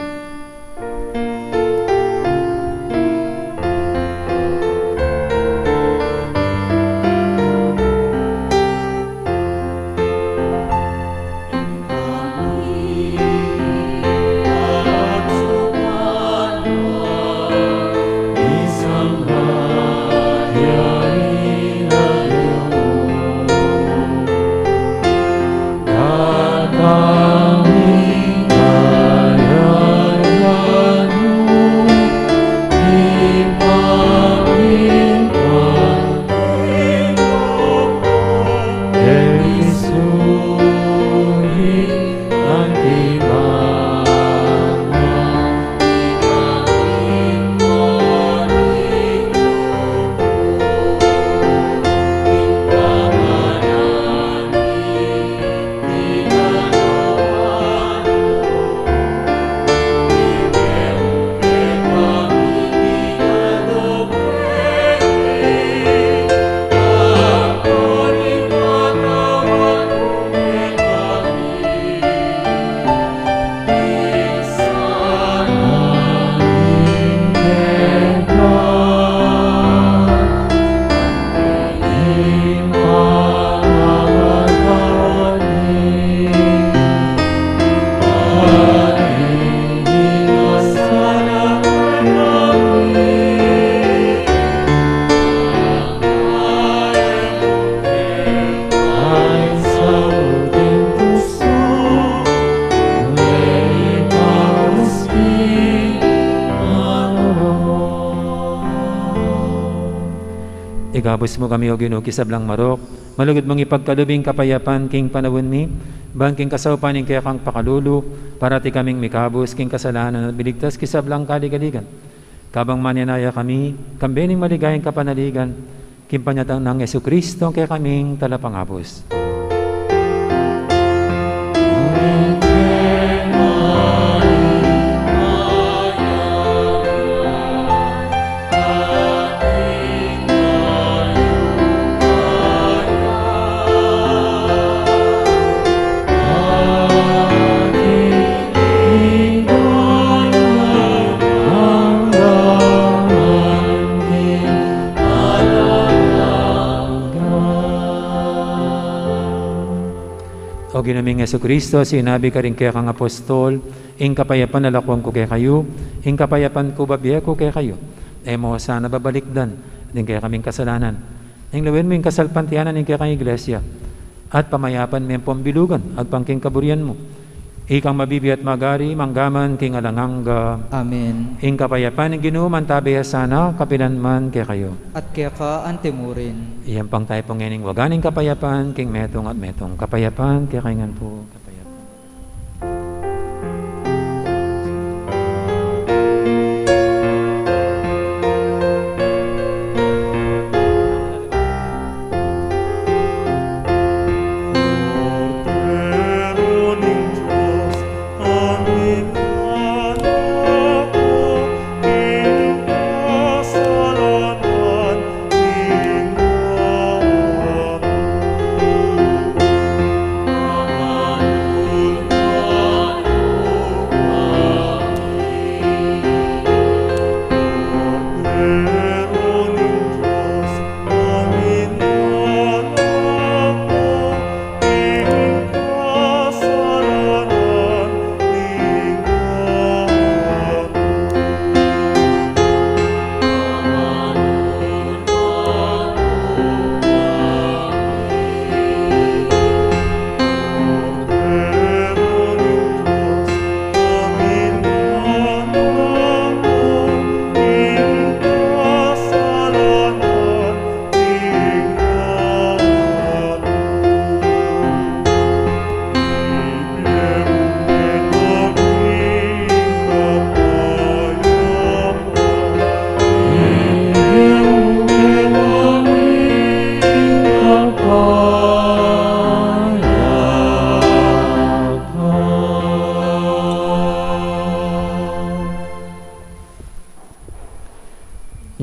Ikabus mu kami, O Ginu, king sablang marok, malugud mung ipagkalub ing kapayapan king panaun mi, ban king kasaupan ning kekang pakalulu, parati kaming mikabus king kasalanan at miligtas king sablang kaligaligan. Kabang manenaya kami, kambe ning maligayang kapanaligan, king panyatang nang Jesucristo, kekaming Talapangabus. O Ginu ming Jesucristo, sinabi karing kekang apostol, ing kapayapan lalakwan ku kekayu, ing kapayapan ku bibie ku kekayu. E mu sana babalikdan ding kekaming kasalanan. Ing lawen mu ing kasalpantayanan ning kekang Iglesia, at pamayapan me ampong bilugan agpang king kaburian mu. Ikang mabibie at magari, mangga man king alang angga. Amen. Ing kapayapan ning Ginu mantabe ya sana kapilan man kekayu. At keka antimurin. Iyampang tayu pu ngening waga ning kapayapan king metung at metung. Kapayapan kekayu ngan pu. Kapayapan.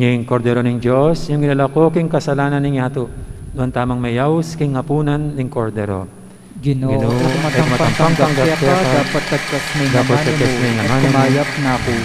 Ing Kordero ning Dios, ing milalako king kasalanan ning yatu. Nuan tamung meyaus king apunan ning Kordero. Ginoo, Ginoo, e ku matampang tanggap keka, dapot tagkas me ing amanu mu, at kumayap na ku.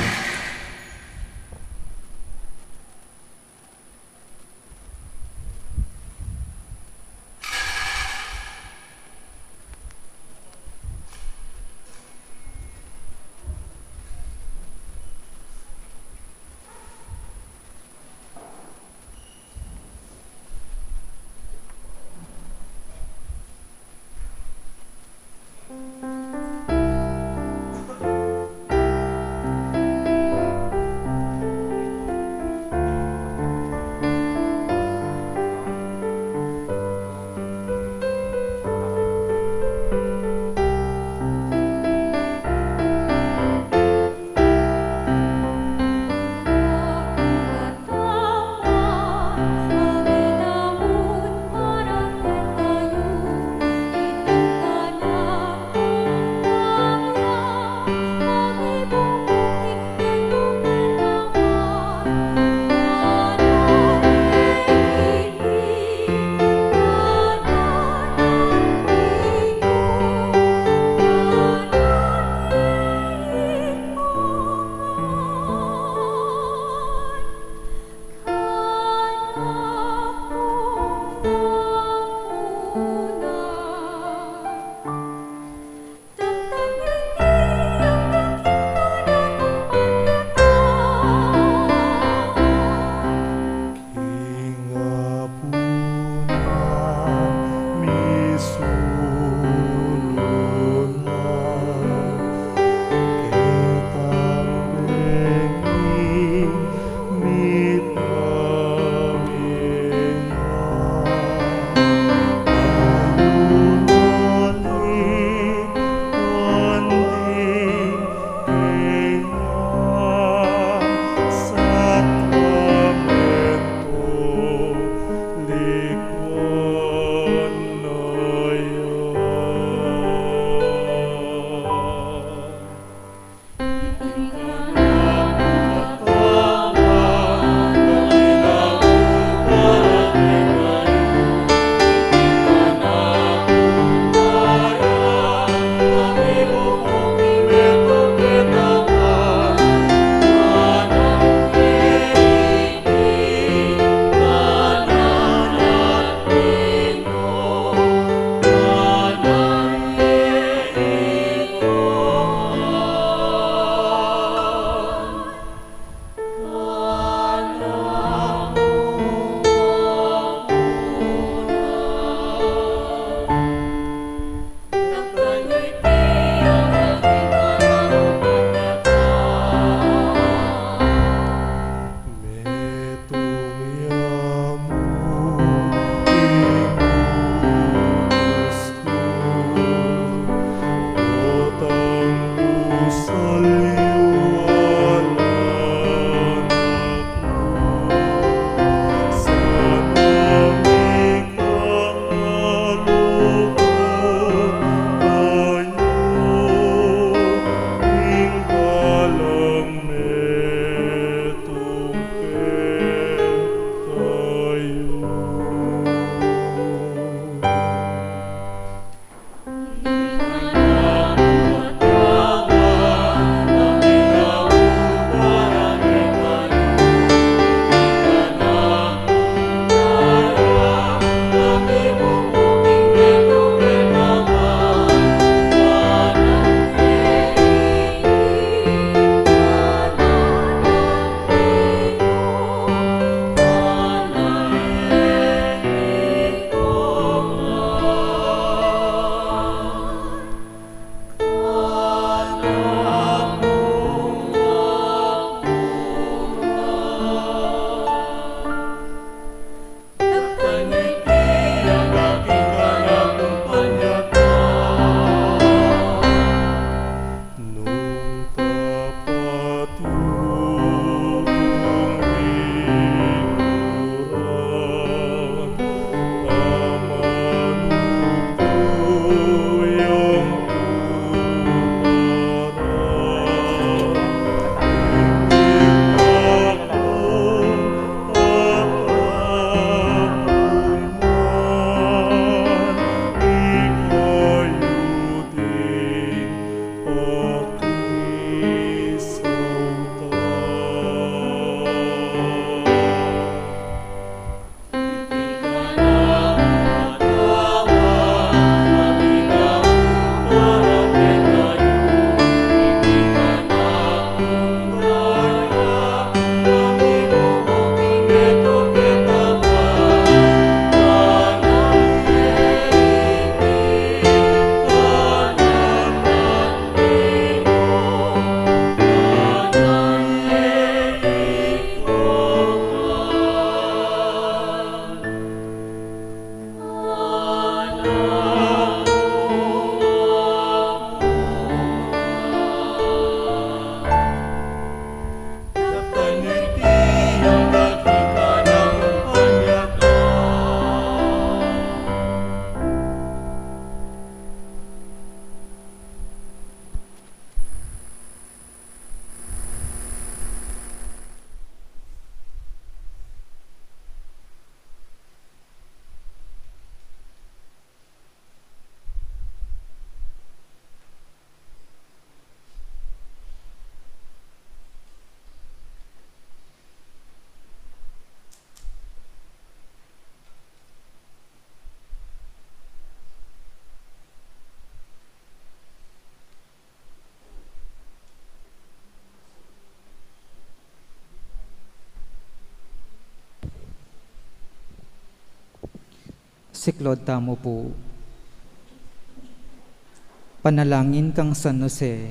Siklaud tamu pu. Panalangin kang San Jose,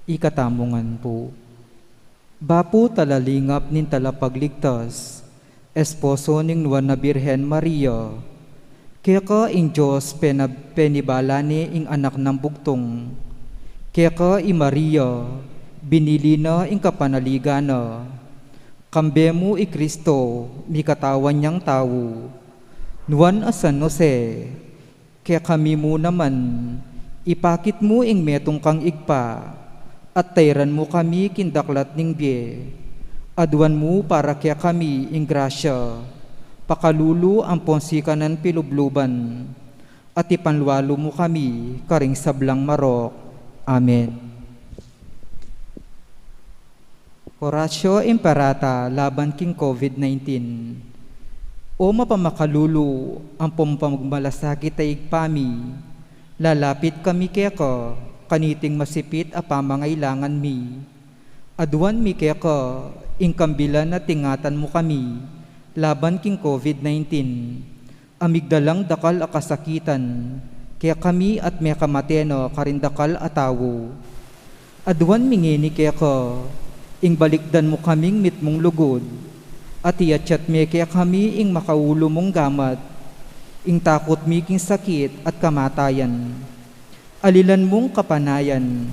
ikatamu ngan pu. Bapu talalingap ning Talapagligtas, esposo ning Nuan a Birhen Maria, keka ing Dios pena-, penibala ne ing Anak nang Bugtung. Keka i Maria, binili na ing kapanaligan na. Kambe mu i Kristo, mikatawan yang tau. Nuan a San Jose, kekami mu naman, ipakit mu ing metung kang Ibpa, at tairan mu kami king daklat ning bie. Aduan mu para kekami ing grasya, pakalulu ampon sikanan pilubluban, at ipanlualu mu kami karing sablang marok. Amen. Oratio Imperata laban king COVID nineteen. O mapamakalulu ampon mapagmalasakit a Ibpa mi, lalapit kami keka kaniting masipit a pamangailangan mi. Aduan mi keka ing kambilan at ingatan mu kami laban king COVID nineteen. A migdalang dakal a kasakitan kekami at mekamate na karing dakal a tau. Aduan mi ngeni keka, ing balikdan mu kaming mitmung lugud, at iatyat me kekami ing makaulu mung gamat, ing takut mi king sakit at kamatayan. Alilan mung kapanayan,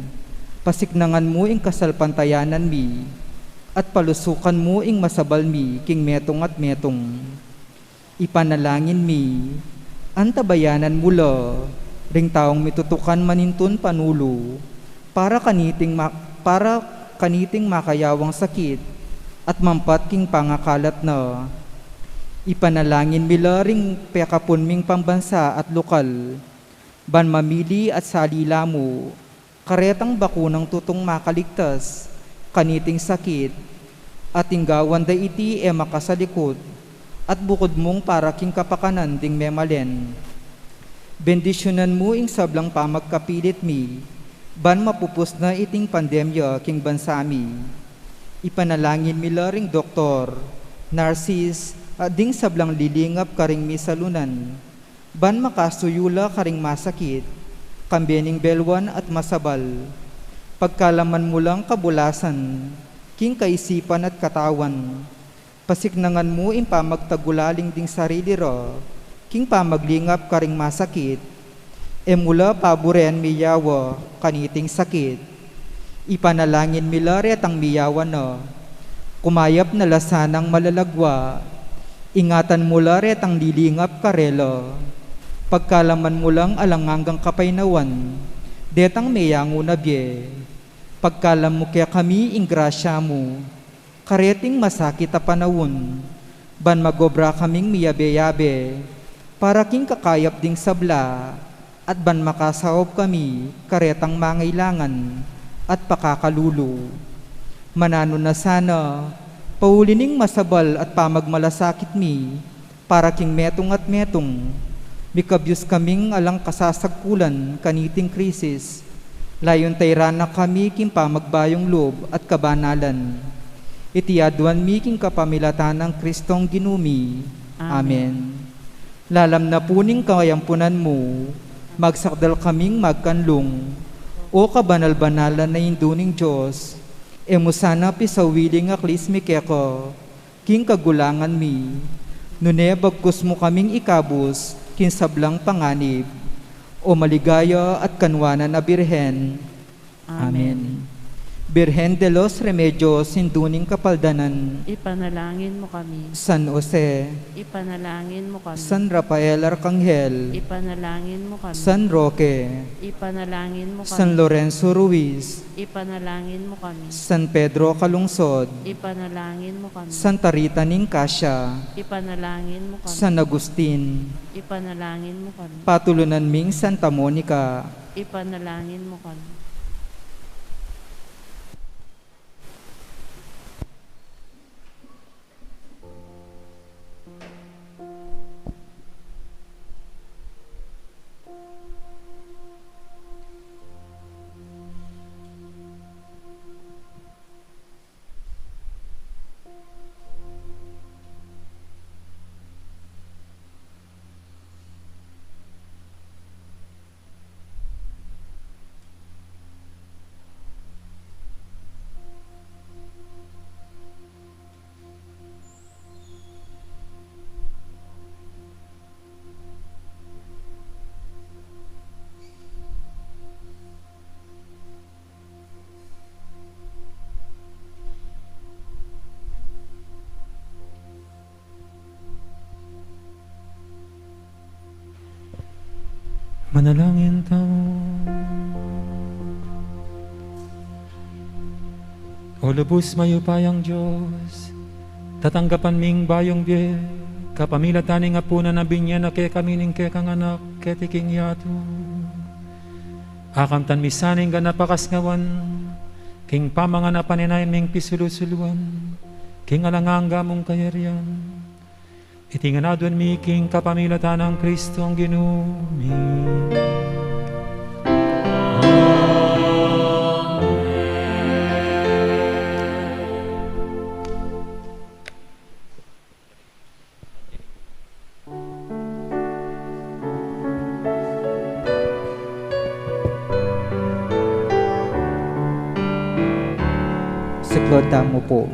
pasiknangan mu ing kasalpantayanan mi, at palusukan mu ing masabal mi king metung at metung. Ipanalangin mi, antabayanan mu la ring taung mitutukan manintun panulu, para kaniting ma-, para kaniting makayawang sakit at mampat king pangakalat na. Ipanalangin mi la ring pekapun ming pambansa at lokal, ban mamili at salila mu karetang bakunang tutung makaligtas kaniting sakit, at ing gawan da iti e makasalikut, at bukud mung para king kapakanan ding memalen. Bendisyunan mu ing sablang pamagkapilit mi, ban mapupus na iting pandemya king bansa mi. Ipanalangin mi la ring doktor, narsis, at ding sablang lilingap karing misalunan, ban makasuyu la karing masakit, kambe ning belwan at masabal. Pagkalaman mu lang kabulasan king kaisipan at katawan. Pasiknangan mu ing pamagtagulaling ding sarili ra king pamaglingap karing masakit. E mu la paburen miyawa kaniting sakit. Ipanalangin mi la retang miyawa na, kumayap na la sanang malalagwa. Ingatan mu la retang lilingap karela. Pagkalaman mu lang alang anggang kapaynawan detang meyangu na bie. Pagkalam mu kekami ing grasya mu kareting masakit a panaun, ban magobra kaming miyabe-yabe para king kakayap ding sabla, at ban makasaup kami karetang mangailangan at pakakalulu. Mananu na sana, pauli ning masabal at pamagmalasakit mi, para king metung at metung, mikabyus kaming alang kasasagkulan kaniting krisis, layun tairan na kami king pamagbayung lub at kabanalan. Iti aduan mi king kapamilatan nang Kristong Ginu mi. Amen. Amen. Lalam na pu ning kayampunan mu, magsakdal kaming magkanlung. O kabanal-banalan a Indu ning Dios, e mu sana pisawili ing aklis mi keka king kagulangan mi, nune bagkus mu kaming ikabus king sablang panganib. O maligaya at kanwanan a Birhen. Amen. Amen. Birhen de los Remedios, Indu ning Kapaldanan, ipanalangin mu kami. San Jose, ipanalangin mu kami. San Rafael Arkanghel, ipanalangin mu kami. San Roque, ipanalangin mu kami. San Lorenzo Ruiz, ipanalangin mu kami. San Pedro Calungsod, ipanalangin mu kami. Santa Rita ning Cascia, ipanalangin mu kami. San Agustin, ipanalangin mu kami. Patulunan ming Santa Monica, ipanalangin mu kami. Manalangin tamu. O lubus mayupayang Dios, tatanggapan ming bayung bie kapamilatan ning apunan a binie na kekami ning kekang Anak keti king yatu. Akamtan mi sa ning ganap a kasngawan king pamanganapan ning pisulu-suluan king alang angga mung kayarian. Iti ngan aduan mi king kapamilatan nang Kristong Ginu mi. Amen. Siklaud tamu pu.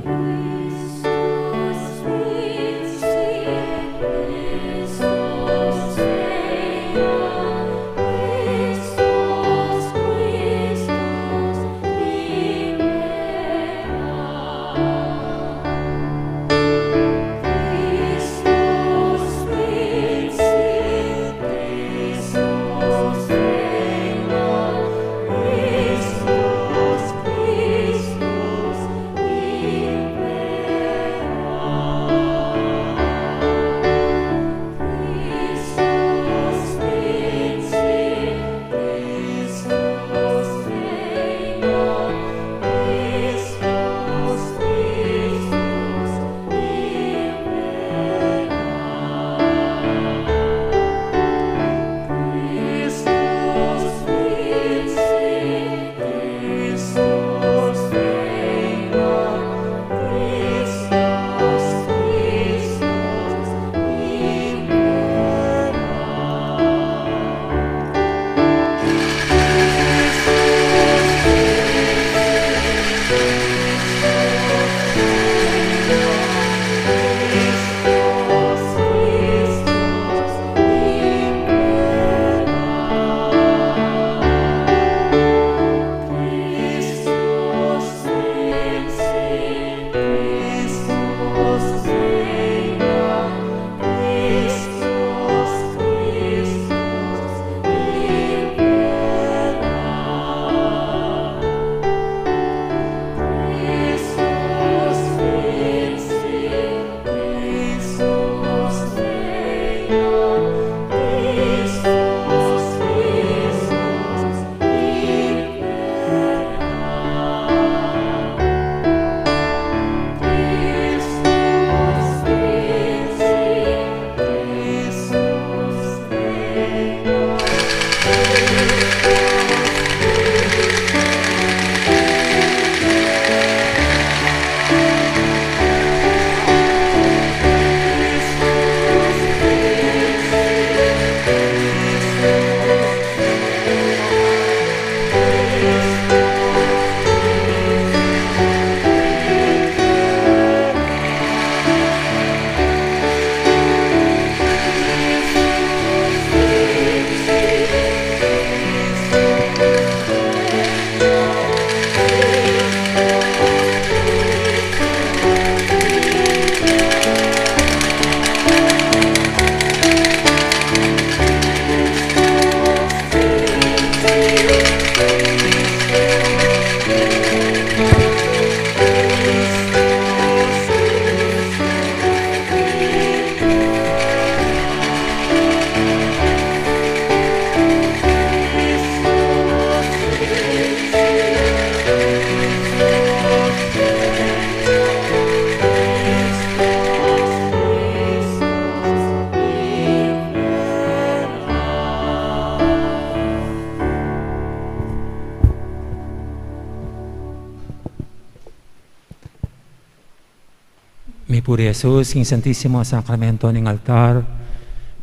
Mipuri Jesus king Santisimo Sakramento ning altar,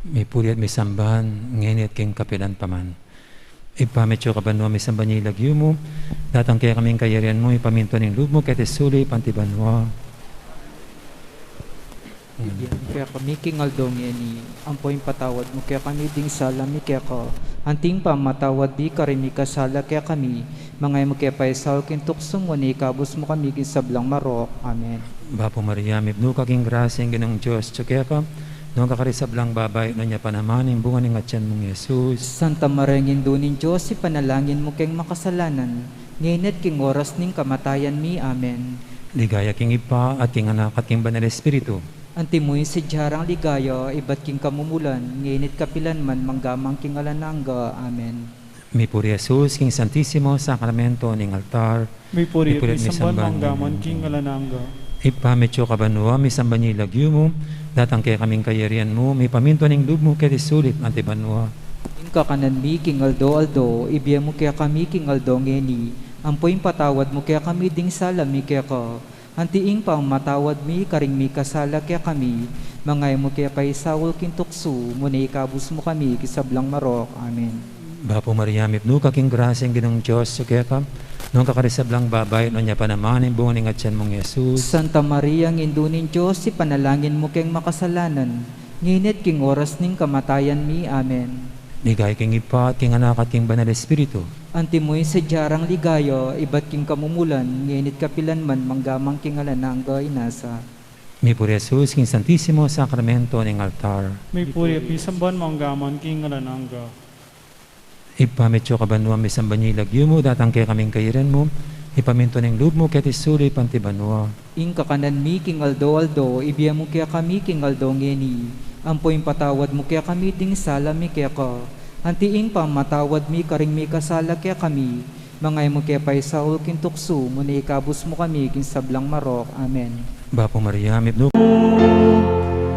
mipuri at misamban, ngeni at king kapilan pa man. Ibpa mi atsu ka banua, misamban ya ing lagyu mu, datang kekami ing kayarian mu, mipamintuan ing lub mu keti sulip anti banua. Ibie mu kekami king aldo ngeni, ampo ipatawad mu kekami ding sala mi keka, anti ing pamamatawad mi karing mikasala kekami, manga e mu ke paisaul king tuksu nune ikabus mu kami king sablang marok. Amen. Bapu Maria, mipnu ka king grasya, ing Ginung Dios atsu keka, Nuan ka karing sablang babai, nuan ya pa naman ing bunga ning atian mung Jesus. Santa Maria, Indu ning Dios, ipanalangin mu keng makasalanan, ngeni at king oras ning kamatayan mi. Amen. Ligaya king Ibpa, at king Anak, at king Banal Espiritu. Antimo ing sadya rang ligaya, ibat king kamumulan, ngeni at kapilan man, mangga man king alang angga. Amen. Mipuri Jesus king Santisimo Sakramento ning altar. Mipuri at misamban mangga man king alang angga. Ibpa mi atsu ka banua, misamban ya ing lagyu mu, datang kekami ing kayarian mu, mipamintuan ing lub mu keti sulip anti banua. Ing kakanan mi king aldo-aldo, ibie mu kekami king aldo ngeni, ampo ipatawad mu kekami ding sala mi keka, anti ing pamamatawad mi karing mikasala kekami, manga e mu ke paisaul king tuksu, nune ikabus mu kami king sablang marok. Amen. Bapu Maria, mipnu ka king grasya, ing Ginung Dios atyu keka, nuan ka karing sablang babai, nuan ya pa naman ing bunga ning atian mung Jesus. Santa Maria, Indu ning Dios, ipanalangin mu keng makasalanan, ngeni at king oras ning kamatayan mi. Amen. Ligaya king Ibpa, at king Anak, at king Banal Espiritu. Antimo ing sadya rang ligaya, ibat king kamumulan, ngeni at kapilan man, mangga man king alang angga. Inasa. Mipuri Jesus king Santisimo Sakramento ning altar. Mipuri at misamban mangga man king alang angga. Ibpa mi atsu ka banua, misamban ya ing lagyu mu, datang kekami ing kayarian mu, ipamintuan ing lub mu keti sulip anti banua. Ing kakanan mi king aldo-aldo, ibie mu kekami king aldo ngeni, ampo ipatawad mu kekami ding sala mi keka, anti ing pamamatawad mi karing mikasala kekami, manga e mu ke paisaul king tuksu, nune ikabus mu kami king sablang marok. Amen. Bapu Maria, mipnu